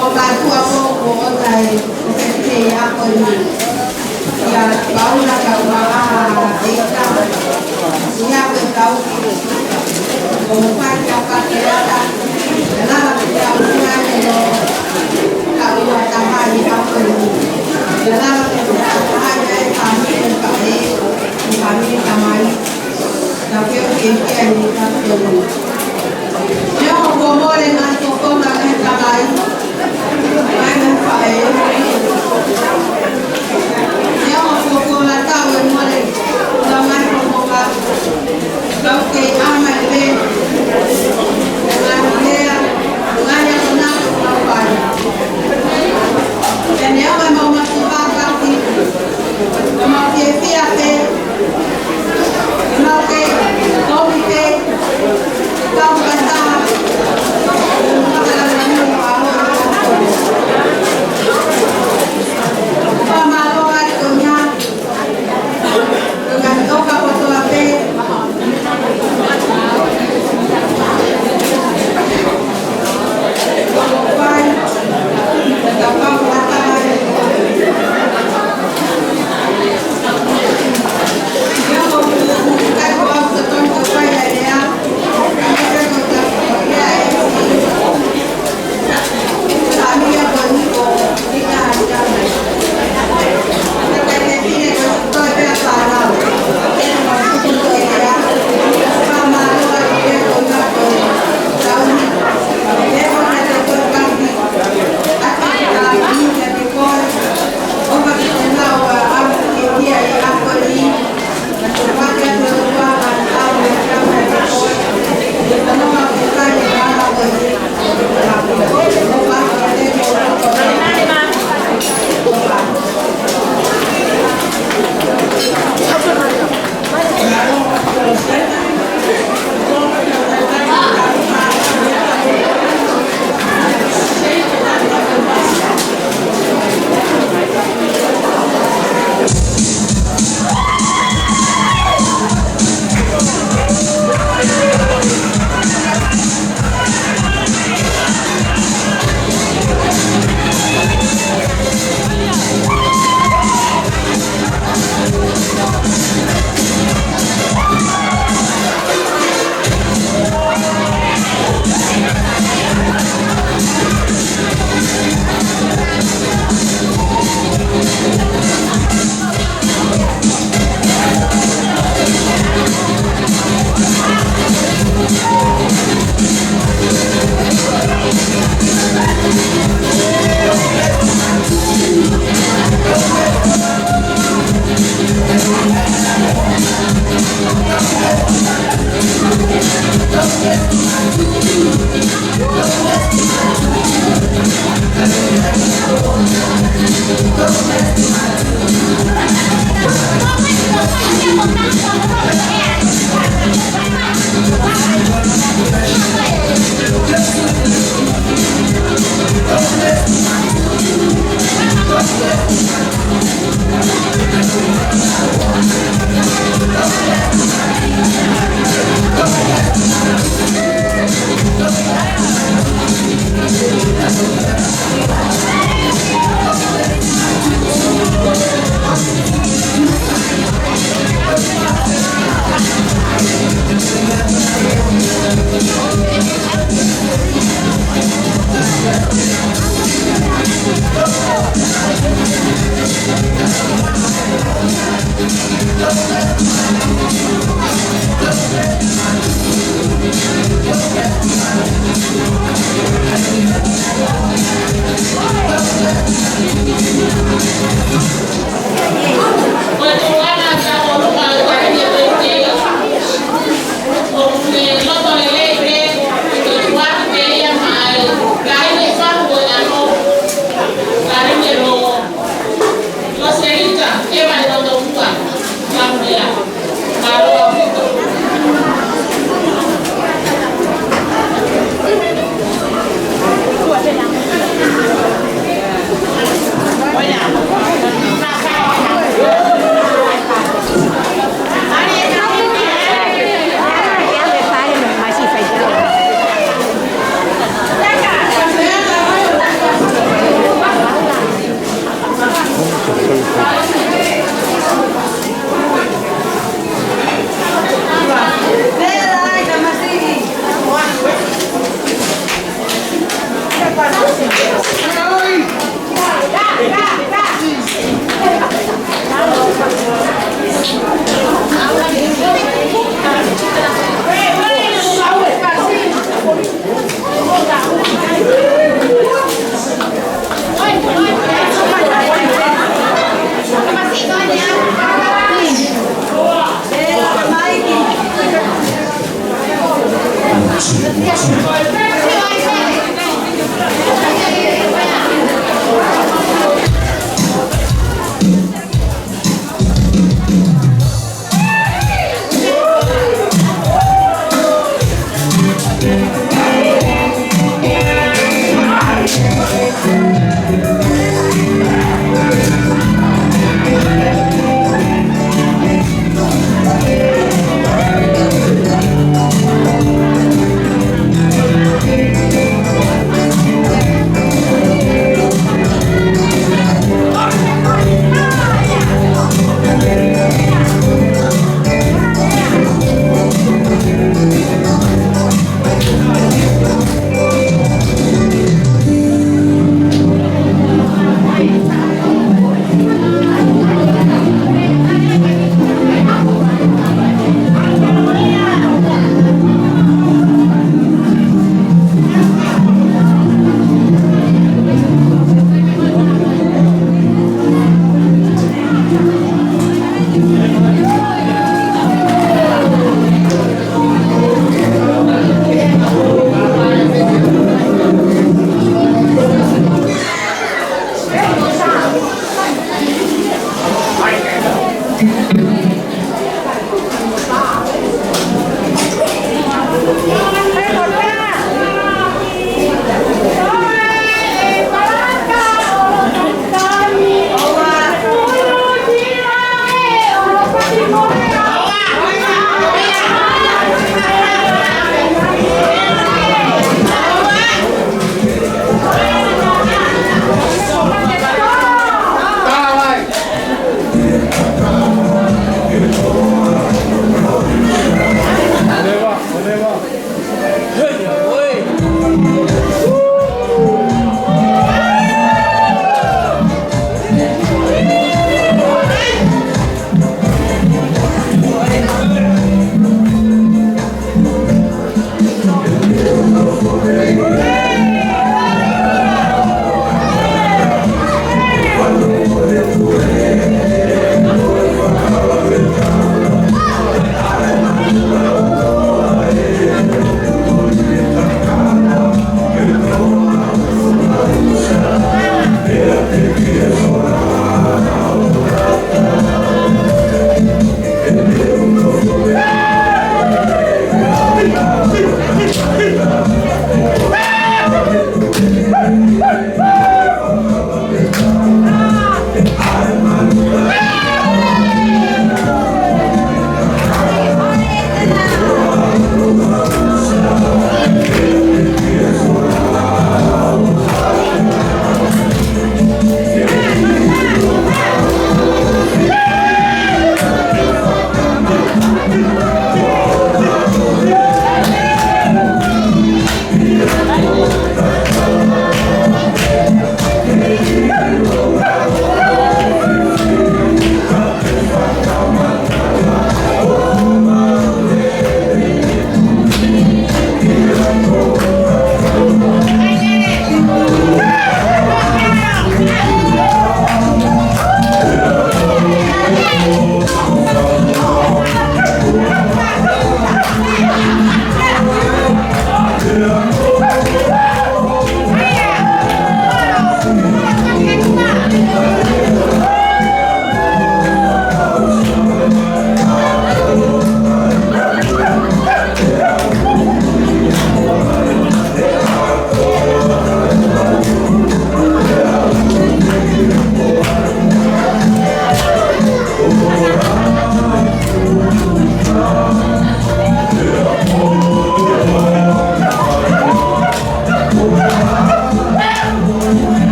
Ko e mātuʻa ko ē ʻoku ʻoange ʻa e ʻofefine ʻi he ʻaho ni, kia Paula Kaumaʻa Eita. Ia ko e tau ki ʻo fai kia Pakeata, ʻe lava ke tau ngāue ʻo tau ua tamai ʻi he ʻaho ni. ʻE lava ke tau ngāue ʻa e fāmili faʻē, mo e fāmili tamai. Tau ke o ke kia ni ka tonu. Ia ʻoku mole ngaahi tokoni mei he Tamai. Mai ngaahi faʻē. Ia ʻoku kona tau e mole. Ka mai ko koka. Tau ke ama i pe. Ngaahi lea. Ngaahi ako na ko ka pai. Ia ne au e mau mati pākaki. Mau fiefia pē.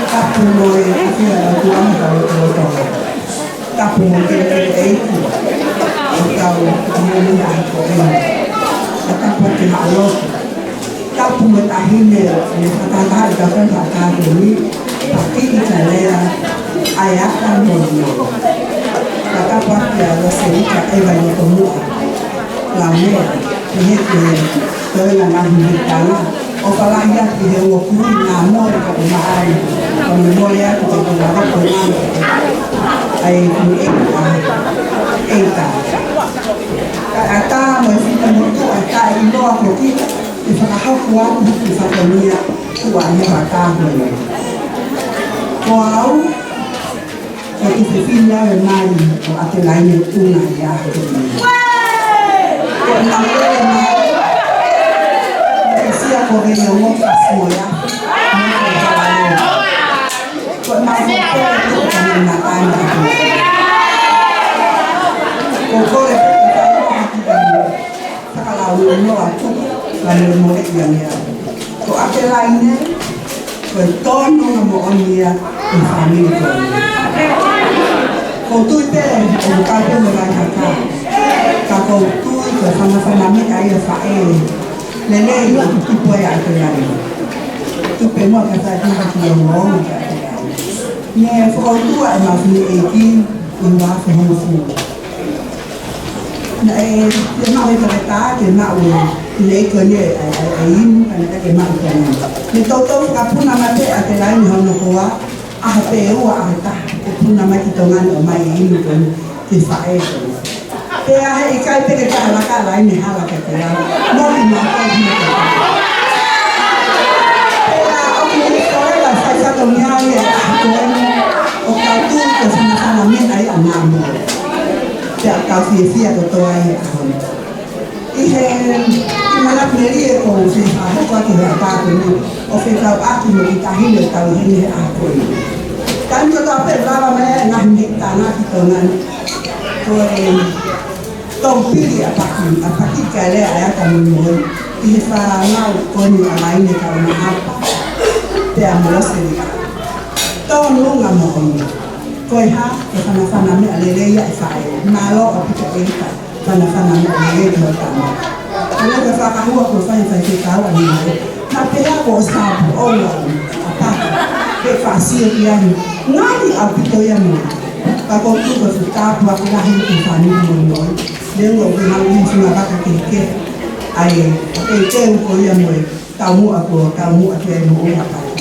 Tapu mo e ʻEiki ʻa e ʻOtua mo e kau lotolotonga. Tapu mo e kelekele ʻeiki ʻo e kau ʻi he ʻaho ko eni. Ka tapu atu ki he ʻaloku. Tapu mo e taʻahine ʻoku ne fakataha ʻi he tafaʻaki ko eni, Pakiʻi Kalea ʻAeaka Molimoli. Ka tapu atu kia Loselika ʻEvani Tomuʻa Laumea, ʻi he toenga ngaahi mihitanga. ʻOfa lahi atu ki he ongo kui naʻa mole ka ʻoku maʻali, ka mole atu ki he lava ko ngana ʻa e kui ʻeiki ʻa e ʻeika. Ka ʻatā mo e fika motuʻa taʻeʻiloa ko kita, ʻe fakahoko atu ki fatongia kuo ʻi he fakahoko. Ko au, ko e fefine ʻa e mali ʻo ʻAtelaine Tuna ia. Ko e mali ʻo e mali, ko e sia ko e ongo fasi mo ia. Ko e mali ko e tuka ni na ana. Ko kole ko e fakalau no atu, ka ne mole ia mea. Ko ʻAtelaine, ko e tonu na moʻoni ia ʻo e fāmili ko eni. ʻOku ou tui pē ʻoku kau pē mo Laihaka. Ka ʻoku ou tui ko e fanafana meʻa ia faʻē lelei ʻoku tupu ai ʻa ʻAtelaine. Tupe mo ka fai tuha ki o mo ki ʻAtelaine. Ne fokoutua e mafini ʻeiki, ʻi he ua afe hongofulu. Naʻe, ke maʻu e taketā, ke maʻu e, ne ʻikai ko eni ʻa e, ʻa e, ʻa e inu, ka naʻe ʻikai ke maʻu ko eni. Ne toutou fakapuna mai pē ʻAtelaine hono hoa, ʻaho pē ʻe ua, ʻaho ʻe taha, ke puna mai ki Tonga ni ʻo ʻomai e inu ko eni, ki he faʻē ko eni. Pea heʻikai pē ke taha laka laine hala ke te lau. Moʻi ma ko eni. Pea ʻoku ou forever fai fatongia ia ko eni, ʻo kau tui ko e fanafana meʻa ia ʻa Namu. Pea kau fiefia kotoa ia ʻa hono. ʻI he, ʻi he manatu melie ʻoku ou fie fakahoko atu he ʻaho ko eni, ʻo fekauʻaki mo e kiʻi taʻahine ʻoku tau ʻi heni he ʻaho ko eni. Taimi kotoa pē ʻe lava mai ai e ngaahi mihitanga ki Tonga ni. Ko e toupili ʻa Paki, ʻa Pakiʻi Kalea ʻAeaka Molimoli, ʻi he fānau ko eni ʻa Laine Kaumaʻapa, pea mo Loselika. Tonu na moʻoni. Ko e hā, ko e fanafana meʻa lelei ia ʻa e faʻē. Mālō ʻaupito ʻeiki. Fanafana meʻa lelei ki hoʻo tama. Ko e fakahua ko e fai faifekau ʻa Nino. Naʻe pehē ko e sapu ʻo ua ʻa Paki. Ke fāsio ki ai. Ngaahi ʻaupito ia mo. Ka ʻoku ou tui ko e fakatāpuaki lahi ki he fāmili Molimoli. Leʻo ʻoku ngaahi singapaka kehekehe. ʻAi, e teu ko ia mo e taumuʻa ko, taumuʻa ki ai mo ʻo Paki.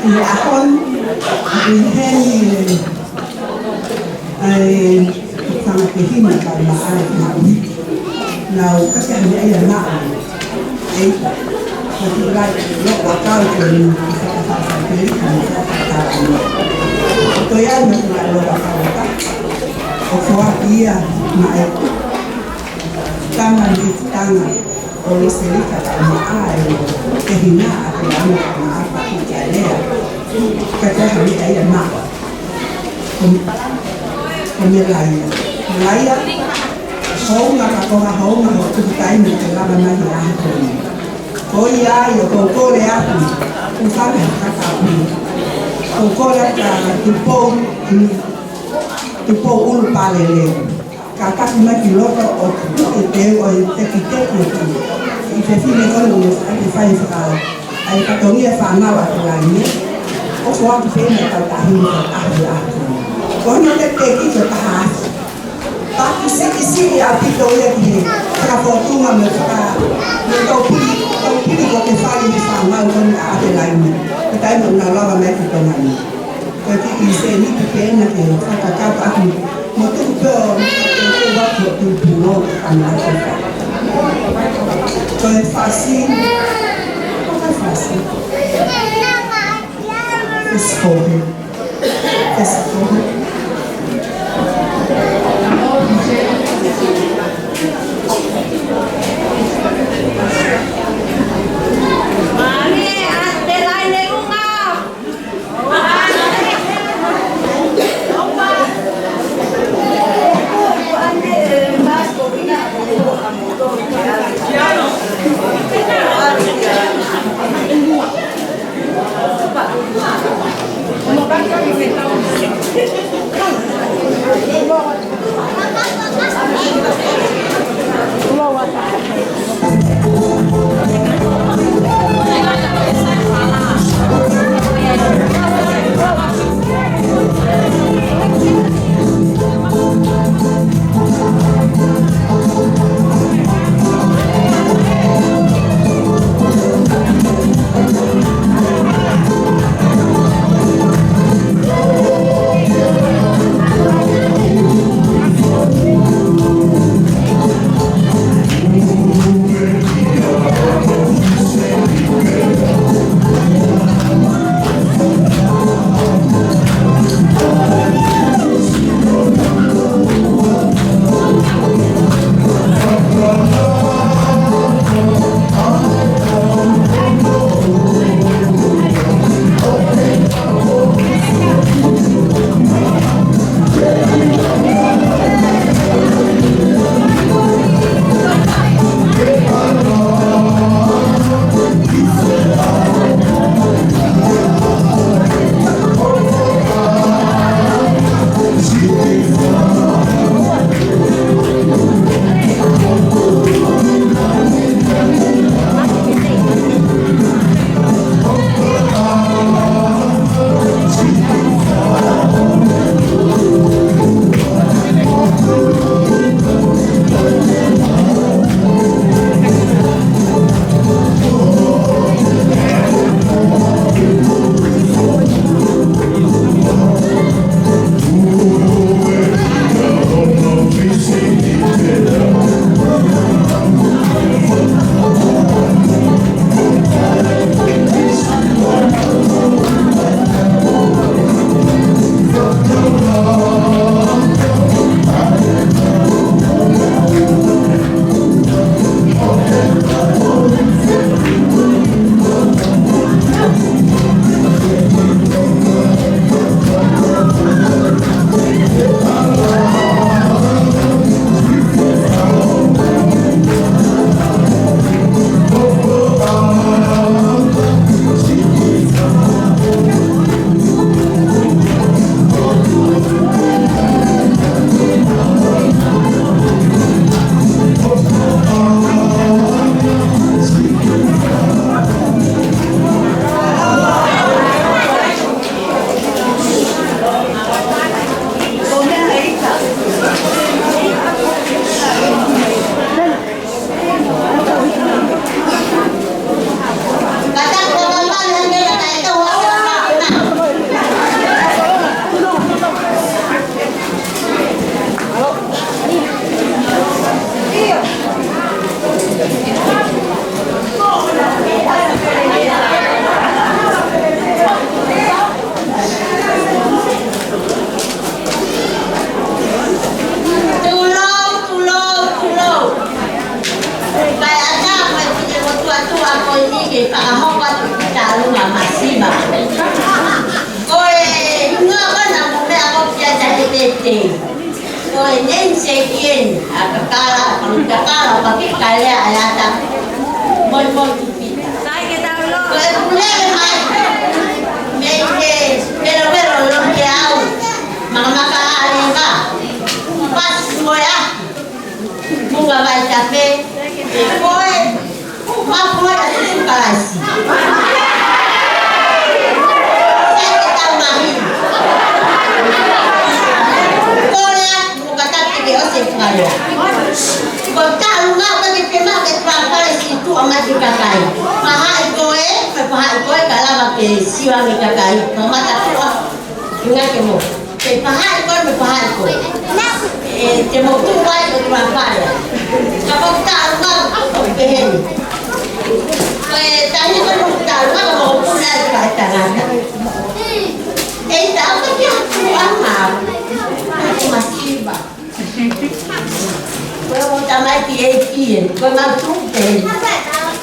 ʻI he ʻaho ni, ʻi heni, ʻa e tangata hina ka maʻa e maʻu. Nau kake hane ai a maʻa. ʻEi, ka ki rai, lo a kau ke ni, ka ka ka ka ke ni, ka ka ka ka ni. Ko ia me ka lo a kau ka. ʻO ko a ia, maʻa e. Tama ni tanga. ʻO Loselika Kaumaʻa ʻe, ʻe hina ʻa Kalea Kaumaʻapa ki Kalea. Ka te hami ai a ma. Ko, ko Melaia. Melaia, hounga ka ko ha hounga ho tuku taimi ke lava mai he ʻaho ko eni. Ko ia ai ʻoku ou kole atu. ʻOku fana ka ka pui. ʻOku ou kole atu Tupou, Tupou ʻUlupaleleu. Ka taki mai ki loto ʻo tuku e teu ʻo e tekiteki ʻo tuku. ʻI he fefine ko eni ʻoku fai faka-, ʻa e fatongia fānau ʻa Kalea ni. ʻOku ʻoatu pē ʻene kau tahi mo ka tahi atu. Ko hono tekiteki ko e taha afe. Paki siʻisiʻi ʻaupito ia ki he fakafōtunga mo e faka-, mo e tau puli. Tau pili ko ke fai he fānau ko eni ʻa ʻAtelaine. Ko e taimi ʻoku nau lava mai ki Tonga ni. Ko e kiʻi sēniti pē ena ke fakakakato ʻaki. Mo tuku pē ʻo ke ke watu ʻo tupu no ana ke fai. Ko e fasi. Ko e fasi. Fesi fohe. Fesi fohe. Tulou, tulou, tulou. Kae ʻatā mai ki he motuʻa tuʻa ko eni ke fakahoko atu ki tālunga masiva. Ko e hingoa ko ena mo e meʻa ko kia ta he tete. Ko e name check eni, ʻa Kakala, ʻa Kakala, ʻa Kakala, ʻa Kakala. Moi, moi. Ko e pule mai mei he velovelo loke au, makamaka ʻa e leva. Pasi mo e ʻapi, muka vai tafe, ko e, mapu ʻa Sīsū Kalaisi. Sai ke tau mahi. Kole atu, muka tafe ke ʻosi e fale. Ko tālunga ʻoku ʻikai ke pehē mai ke tuʻa fale si tuʻa mai ke Kakai. Fahaʻi koe, mo e fahaʻi koe, ka lava ke sio ange kakai. Mo mata tua. Inga ke mo. Ke fahaʻi koe, mo e fahaʻi koe. ʻE, te mo tuʻu ai ʻo tuʻu pale. Ka ko ta ua, ko peheni. Ko e tahi ko mo ta ua, ko puna e ka tangata. ʻE ta ka kia tuʻu anga. Ko masiva. Ko e tamaiki ʻeiki ē, ko e ngaahi tupe.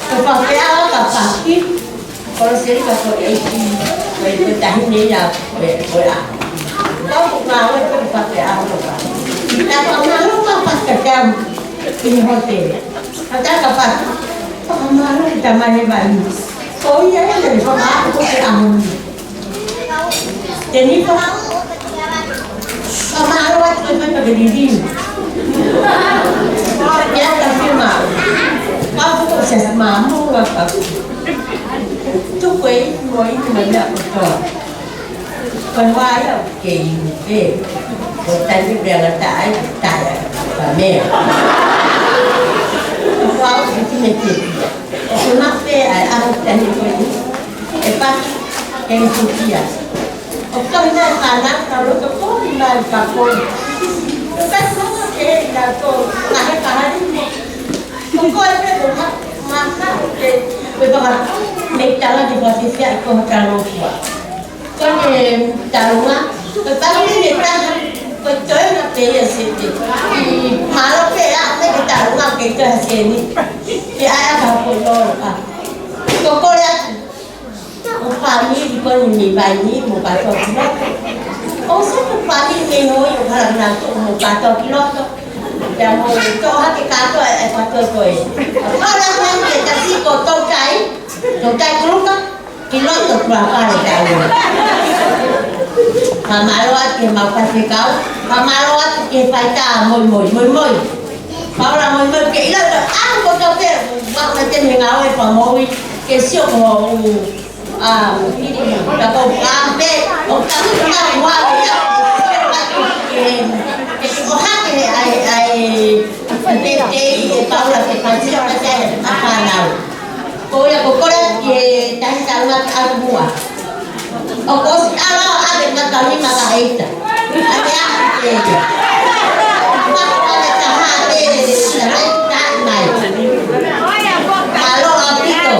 Ko e pape ʻa ka paki, ko e seri ka ko e ʻeiki, ko e, ko e tahi nei ʻa, ko e, ko e ʻa. Ko e ngaahi ko e pape ʻa ka paki. Ka ko e ngaahi ka paki ka tau, ʻi he hotela. Ka ta ka paki, ko e ngaahi ka mai he vai. Ko ia ia, ko e ngaahi ko e ʻaho ni. Tenifa, fakamālō atu koe pea ke liliu. Ko ia ka fie mau. Ka fuko sia mamu wa ka. Tuku e mo i ma mea kotoa. Ko e wai au ke i ni pe. Ko tani pea la tai, tai ka mea. Ko au ke tine te. Ko ma pe ai au tani ko i. ʻE paki, ʻe tukia. ʻO kau ina e kānaka, loto ko ina e pako. ʻO kai kama ke ina tō, ka he kahari mo. Ko koe pē ko ha, maka, ke, ko e paka, me tala ke pasi sia ko ha talo kua. Ko e talunga, ko e paka me me taha, ko e toe na pe ia se te. I malo pe a, me ke talunga ke toe ha seni. Ke ʻai ʻa ka ko lolo ka. Ko kole atu. ʻO fāmili ko eni mei Vaini mo kātoa ki loto. ʻO so ko fāmili mei Hoi ʻo Kalangatu mo kātoa ki loto. Pea mo toʻo hake kātoa e kātoa ko ē. ʻO kau la ko eni e tasi ko Toutai, Toutai Kuluka, ki loto kua pale kai. Fakamālō atu ki he mau faifekau, fakamālō atu ki he faitā moi moi, moi moi. Paula moi moi, ke ʻilo ʻilo, ʻa ko toke, ua ko te me ngāue pa moi, ke sio ko u, ʻa, ka ko ka pe, ʻo ka ka ua, ke, ke, ke ʻohake he ʻai, ʻai, te, te, e Paula ke fai sio ka te ʻa fānau. Ko ia ko kole ki he tahi taunga ki ʻAlumua. ʻO ko si ʻala ʻa te maka lima ka eita. ʻA te ahi te ia. Maka ka te taha te te te te te te mai. Mālō ʻaupito.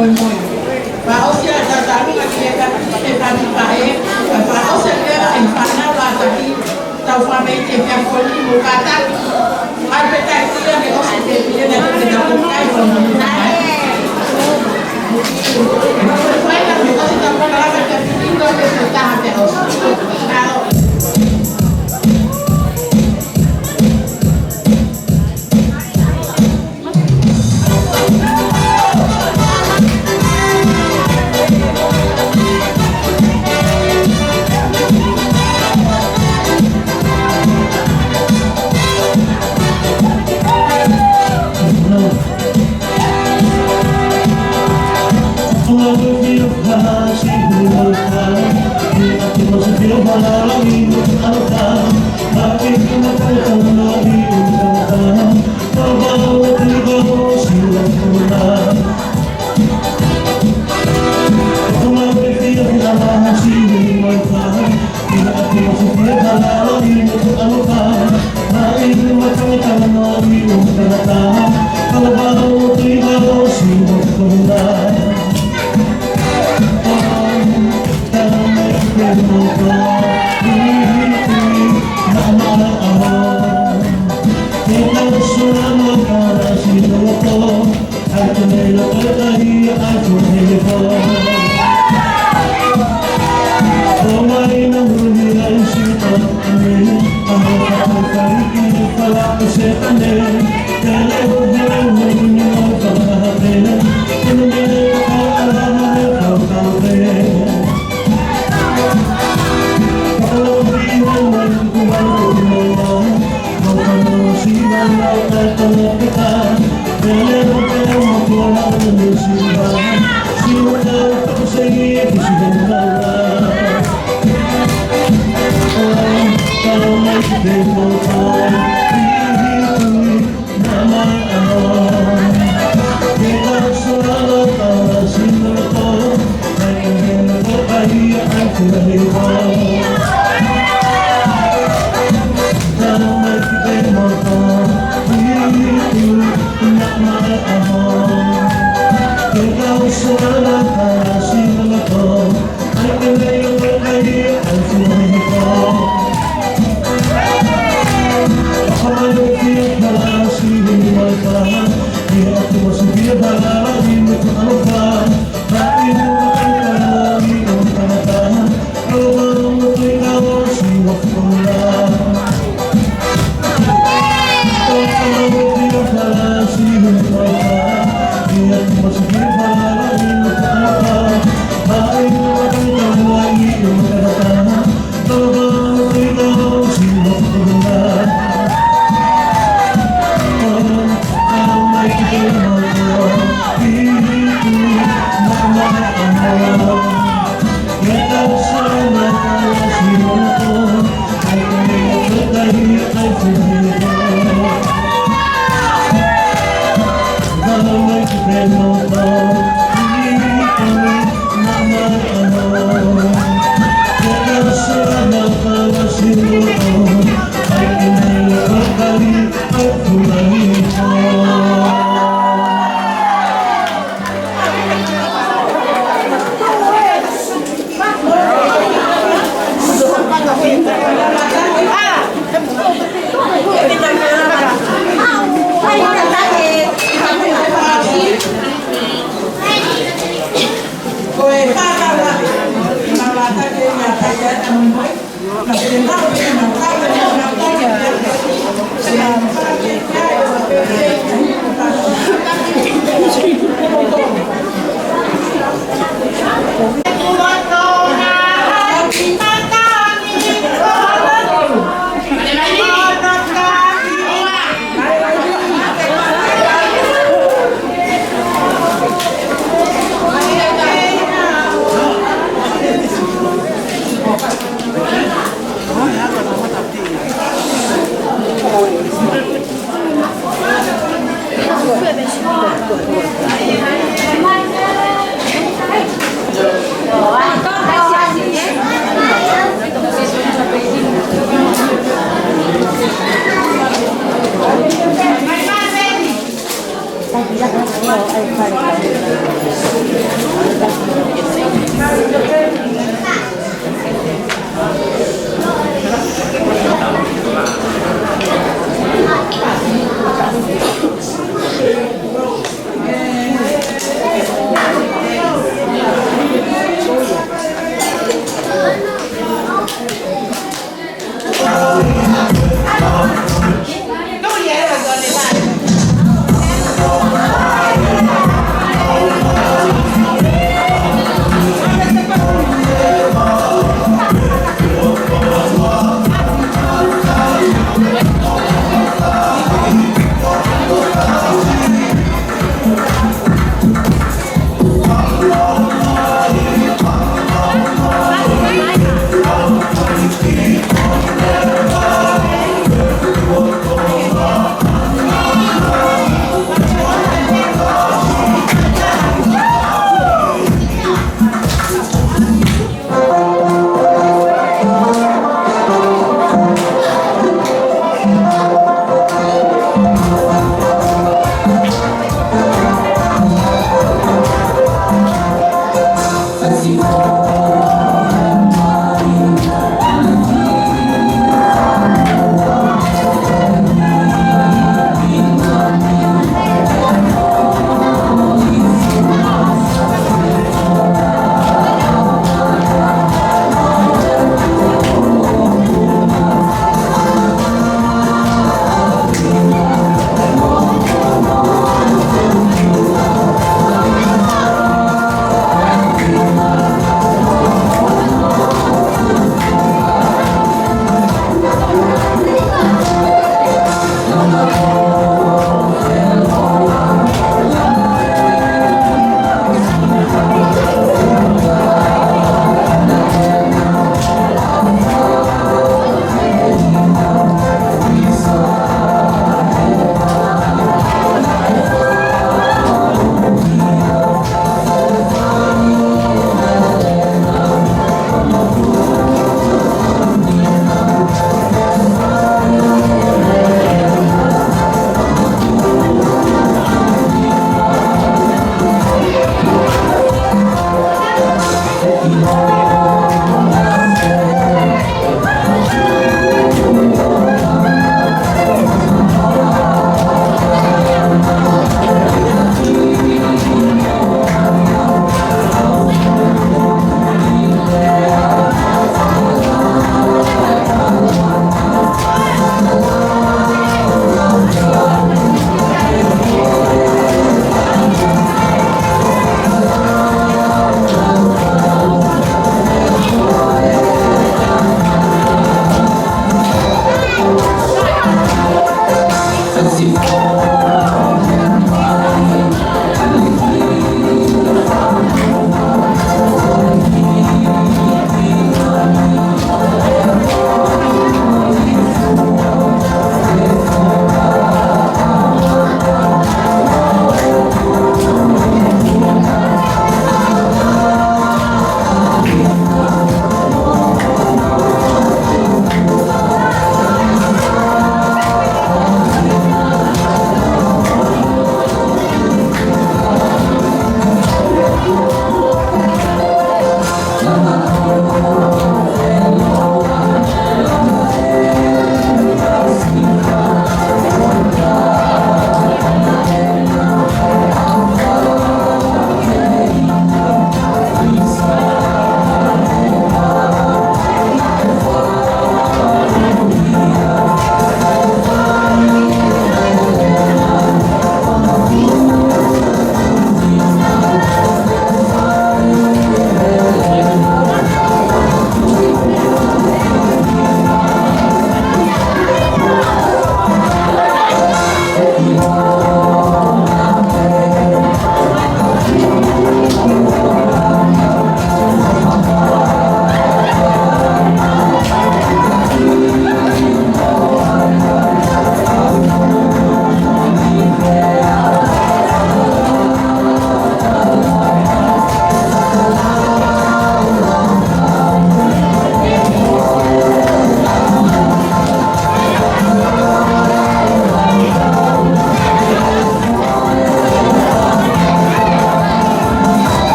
Fakaʻosi ʻa e tataʻanga ki he ka-, ki he kani pae, fakaʻosi ʻa e fānau lātahi, tau fakameʻite pea ko ni mo kātaki. ʻAi pē taʻi kia ne ʻosi te pile na te tau kai ko ni mo kātaki. Fai na me ʻosi tau kalaka te pili ko te te taha te ʻosi. Alo.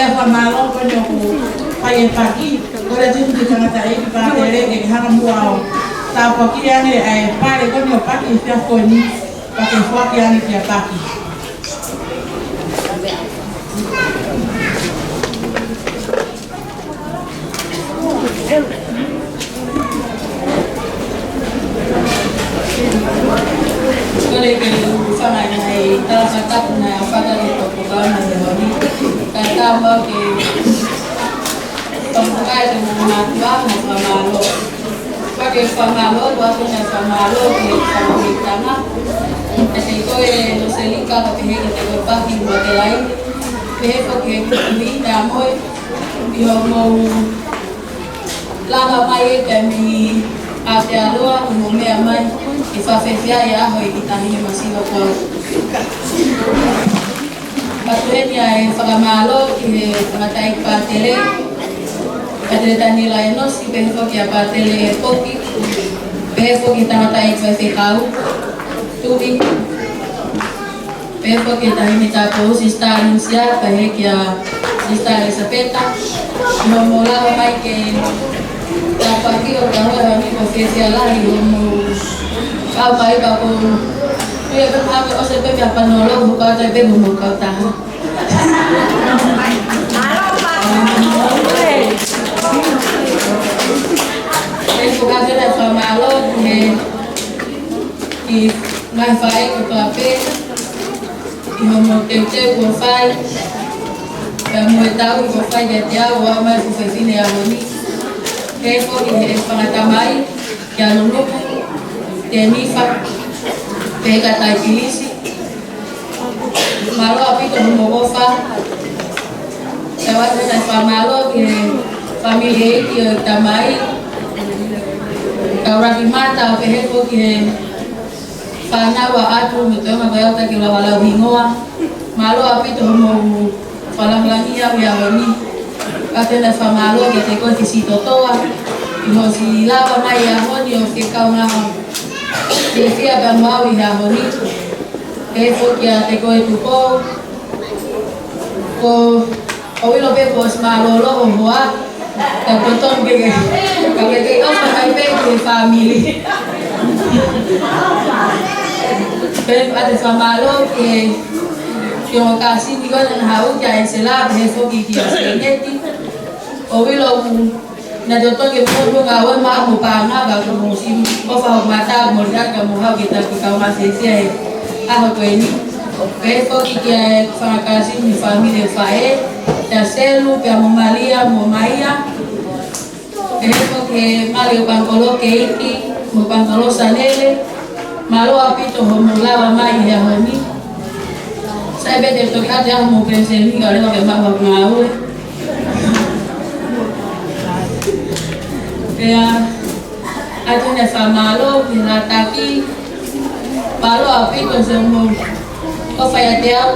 Fakamālō ko eni ʻoku fai e paki, kole atu ki he tangataʻeiki pātele ke hanga muʻa ʻo tāpuakiʻi ange ʻa e pale ko eni ʻo paki he efiafi ko eni, pea ke foaki ange kia paki. Kole ke u hūfanga he ngaahi tala fakatapu naʻe fakahoko ʻi he polokalama he ʻaho ni. Kae ʻatā muʻa ke fakamoʻoni atu ʻa e fakamālō. Pea ke fakamālō, ʻoatu ʻa e fakamālō ki he fakamoʻoni tama. Kiate koe Loselika, kae pehē kiate koe Paki Matelaini. Pehē foki ki he kupu ni, naʻa mou ʻi hoʻomou lava mai e taimi ʻa te aloa, hoʻomou meʻa mai, ʻi he fakafiefia ʻi he ʻaho ʻi he taimi masiva ko eni. Pea ʻoatu eni ʻa e fakamālō ki he tangataʻeiki pātele, Pātele Taniela Enosi, pehē foki kia Pātele Poki, pehē foki ki he tangataʻeiki faifekau, Tuʻi, pehē foki ki he Taʻahine Tāupoʻou, Sister Anuncia, pehē kia Sister Elisapeta, hoʻomou lava mai ke tāpuakiʻi ʻo ka hoi honi ko fiefia lahi hoʻomou kau mai pea ko ia pē pehē ʻosi pē meʻa panolo, hoʻomou kau taha pē hoʻomou kau taha. Pea ʻoku ou ʻoatu ʻa e fakamālō ki he, ki he ngaahi faʻē kotoa pē, ʻi hoʻomou teuteu kuo fai, pea mo e tauhi kuo fai kiate au ʻo aʻu mai ki he fefine ʻaho ni. Pehē foki ki he fanga tamai, kia Nunuku, Tenifa, pehē kia Taipilisi. Mālō ʻaupito hoʻomou ʻofa. Pea ʻoatu ʻa e fakamālō ki he fāmili ʻeiki ʻo e tamai, Kauraki Mata, pehē foki ki he fānau ʻa ʻAtu mo e toenga ko e au taki Lavalau Hingoa. Mālō ʻaupito hoʻomou fakalāngilangi au he ʻaho ni. Pea ʻoatu ʻa e fakamālō kiate koe Fisitotoa, ʻi hoʻo siʻi lava mai he ʻaho ni ʻo ke kaungā fiefia pea mo au he ʻaho ni. Pehē foki kiate koe Tupou, ko ʻoku ou ʻilo pē kuo ʻosi mālōlō hoʻo hoa, ka ʻoku totonu ke ke, ka ke kei ʻofa mai pē ki he fāmili. Pea ʻoatu ʻa e fakamālō ki he, ki hoʻo kāsini ko ē naʻa nau haʻu, kia ʻEsela, pehē foki kia Seneti. ʻOku ou ʻilo naʻe totonu ke mou ʻi he ngāue maʻa mo paʻanga, ka kuo mou siʻi ʻofa hoʻomou mata mo liʻaki mo haʻu ke tau kiʻi kaungā fiefia he ʻaho ko eni. Pehē foki ki he fanga kāsini mo e fāmili ʻo e faʻē, kia Selu, pea mo Malia, mo Maia. Pehē foki ki he mali ʻo Pangikolo Keiki, mo Pangikolo Sanele. Mālō ʻaupito hoʻomou lava mai he ʻaho ni. Sai pē te u toki ʻoatu ʻa hoʻomou peniseli ka ʻoku leva ke maʻu haʻaku ngāue. Pea ʻoatu ʻa e fakamālō ki he Lataki. Mālō ʻaupito siʻomou ʻofa ʻiate au.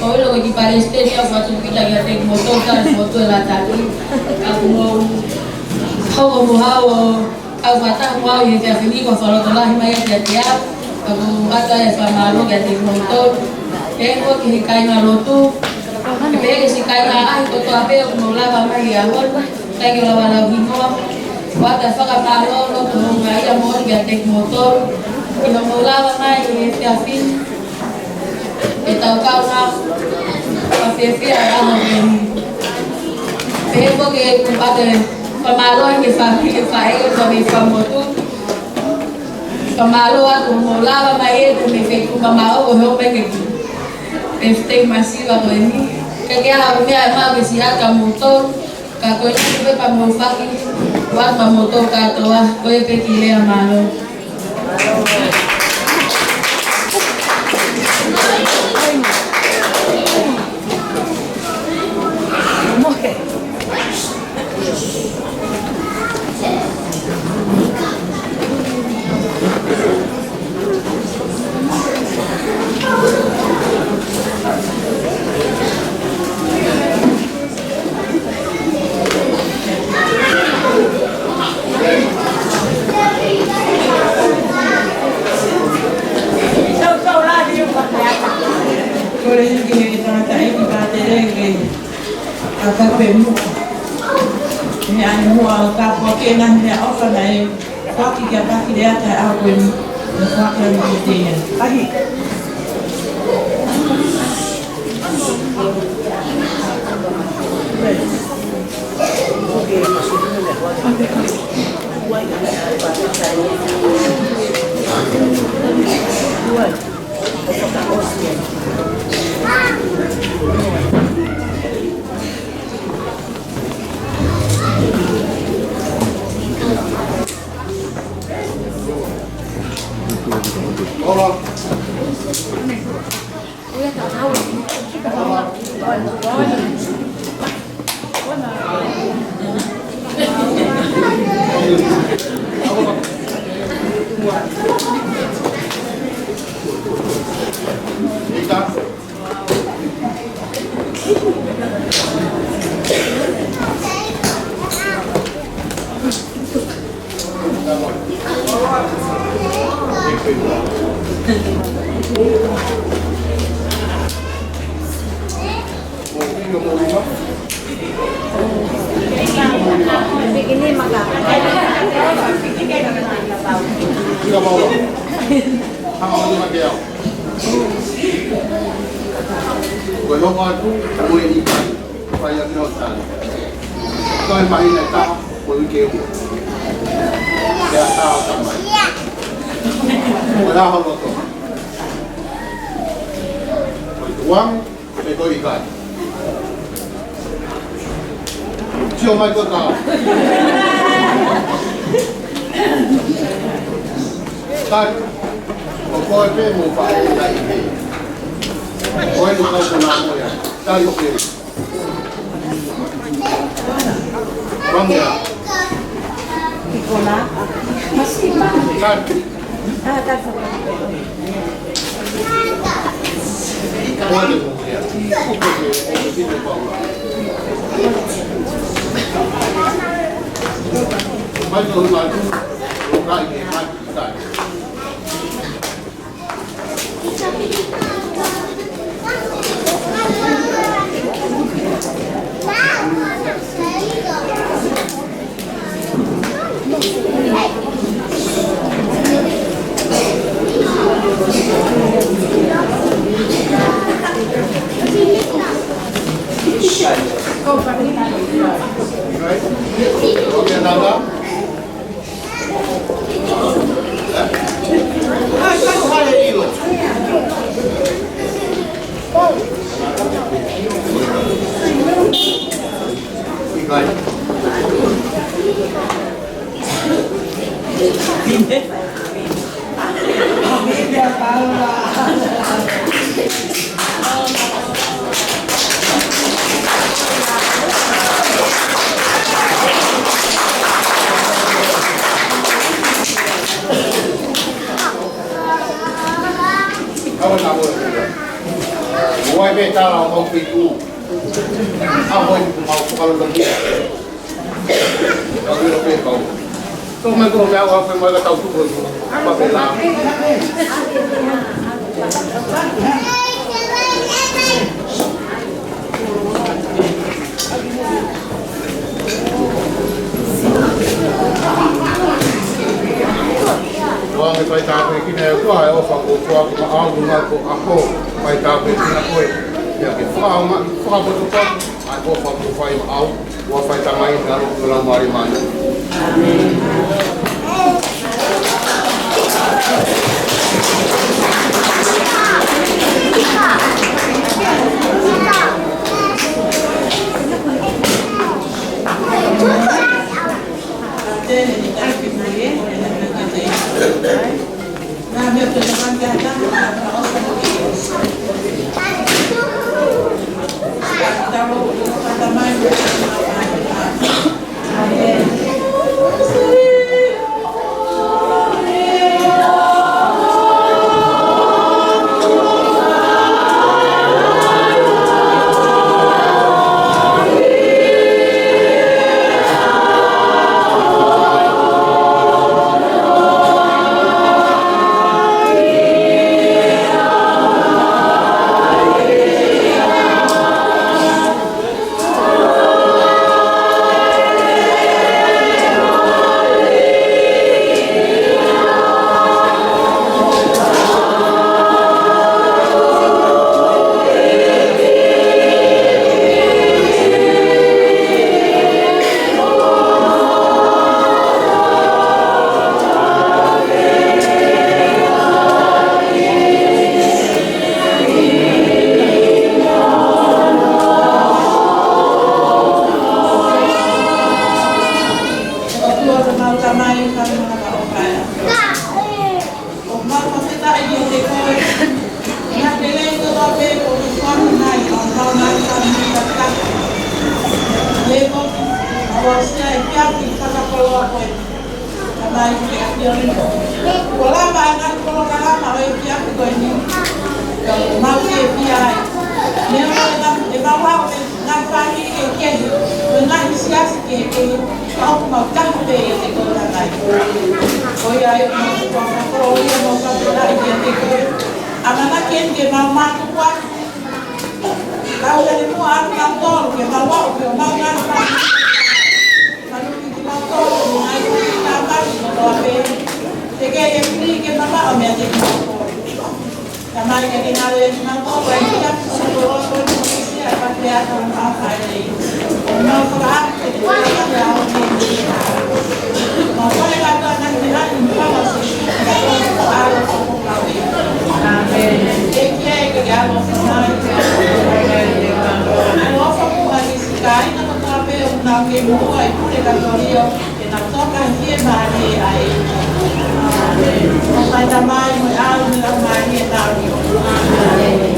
ʻOku ou ʻilo ko e kiʻi palesiteni au, fakatupulaki kiate kimoutolu, tali fotu e Lataki. Ka kuo mou hoko mo haʻu ʻo kau fakataha mo au he efiafi ni, ko e fakalotolahi mai ia kiate au. Ka ʻoku ou ʻoatu ʻa e fakamālō kiate kimoutolu. Pehē foki ki he kāingalotu, pehē ki he siʻi kāinga ʻaʻahi kotoa pē ʻoku mou lava mai he ʻaho ni, taki Lavalau Hingoa. ʻOatu ʻa e fakamālō loto houngaʻia moʻoni kiate kimoutolu ʻi hoʻomou lava mai he efiafi ni. Ke tau kaungā fakafiefia he ʻaho ko eni. Pehē foki ʻoku ou ʻoatu ʻa e fakamālō ki he fāmili, faʻē, fāmili fakamotu. Fakamālō atu hoʻomou lava mai he taimi feituʻu mamaʻo ko e hō mai ke ki. Pea fitei masiva ko eni. Ka ke ʻai ha meʻa ʻe maʻu ke siʻi ʻoatu kia moutolu. Ka ko e kiʻi pepa mo e faki, ʻoatu maʻamoutolu kātoa, ko ia pē ki lea, mālō. He ʻai muʻa ʻo tāpuakiʻi e ngaahi meʻaʻofa naʻe foaki kia Pakileata he ʻaho ko eni, naʻe foaki ange kiate ia. ʻAhi. Ko e hoko atu, ko e ʻikai, fai ʻaki ʻo tali. Ko e māhina ʻe taha, ko e uike ʻe ua. Pea tā ʻo tamai. Ko e ʻaho loto. Ko e tuʻunga, pe ko e ʻikai. Sio mai ko e kau. Tali, ko koe pē mo e faʻē ʻikai pē. Ko e nukau ko nā mo ia. Tali ʻo pē. Vamos lá. Tali. Awa na mo. Ua e tala o mau fitu. Awa i mau fakaloloki. Kau ilo pe kau. Tau mai ko mea ua pe mai ka tau tuko. Apa pe la. ʻOange fai tāpuekina ʻe koe ʻa e ʻofa kuo fai maʻau, ʻuhinga ko e ʻaho fai tāpuekina koe. Pea ke fakaʻaongaʻi, fakapotopoto ʻa e ʻofa kuo fai maʻau, ʻofa ʻa e Tamai, ʻa e ʻAlo, mo e Laumālie Māʻoniʻoni. Siʻi efiafi fakakoloa ko eni. Tamai, ke ʻafio ni. Kuo lava ʻa e ngaahi polokalama ʻo e efiafi ko eni. Ka ʻoku mau fiefia ai. Neongo ʻemau, ʻemau aʻu ʻi he ngaahi fāmili kehekehe, ʻo e ngaahi siasi kehekehe, ka ʻoku mau taha pē ʻiate koe, Tamai. Ko ia ai ʻoku mau fakakoloa, mau fakafetaʻi kiate koe. ʻAmanaki eni ke mau mātuku atu. Kau ʻi he muʻa ʻa kinautolu ke mau aʻu ki homau ngaahi fāmili. Maluʻi kimautolu, ngaahi fāmili kotoa pē. Teʻeki ai ke mamaʻo meiate kimautolu. Tamai, ke ke ngāue ʻiate kimautolu, ʻa e efiafi fakakoloa ko eni, ʻoku ʻi ai ʻa e pāpea ʻa e ʻAfiona. ʻOku mau fakaʻamu ke ke ʻomi ʻa e ʻaho ni. Mau kole kātoa ngaahi meʻa ni, ʻi he huafa ʻo Sīsū Kalaisi, ko homau ʻAlo. ʻĒmeni. ʻEiki, ke ke ʻaloʻofa mai. ʻAloʻofa muʻa ki siʻi kāinga kotoa pē ʻoku nau kei moʻua ʻi Pulekatōlio, ke nau toka ʻi he fiemālie ʻa e ʻEiki. ʻOfa mai Tamai, mo e ʻAlo, mo e Laumālie Māʻoniʻoni.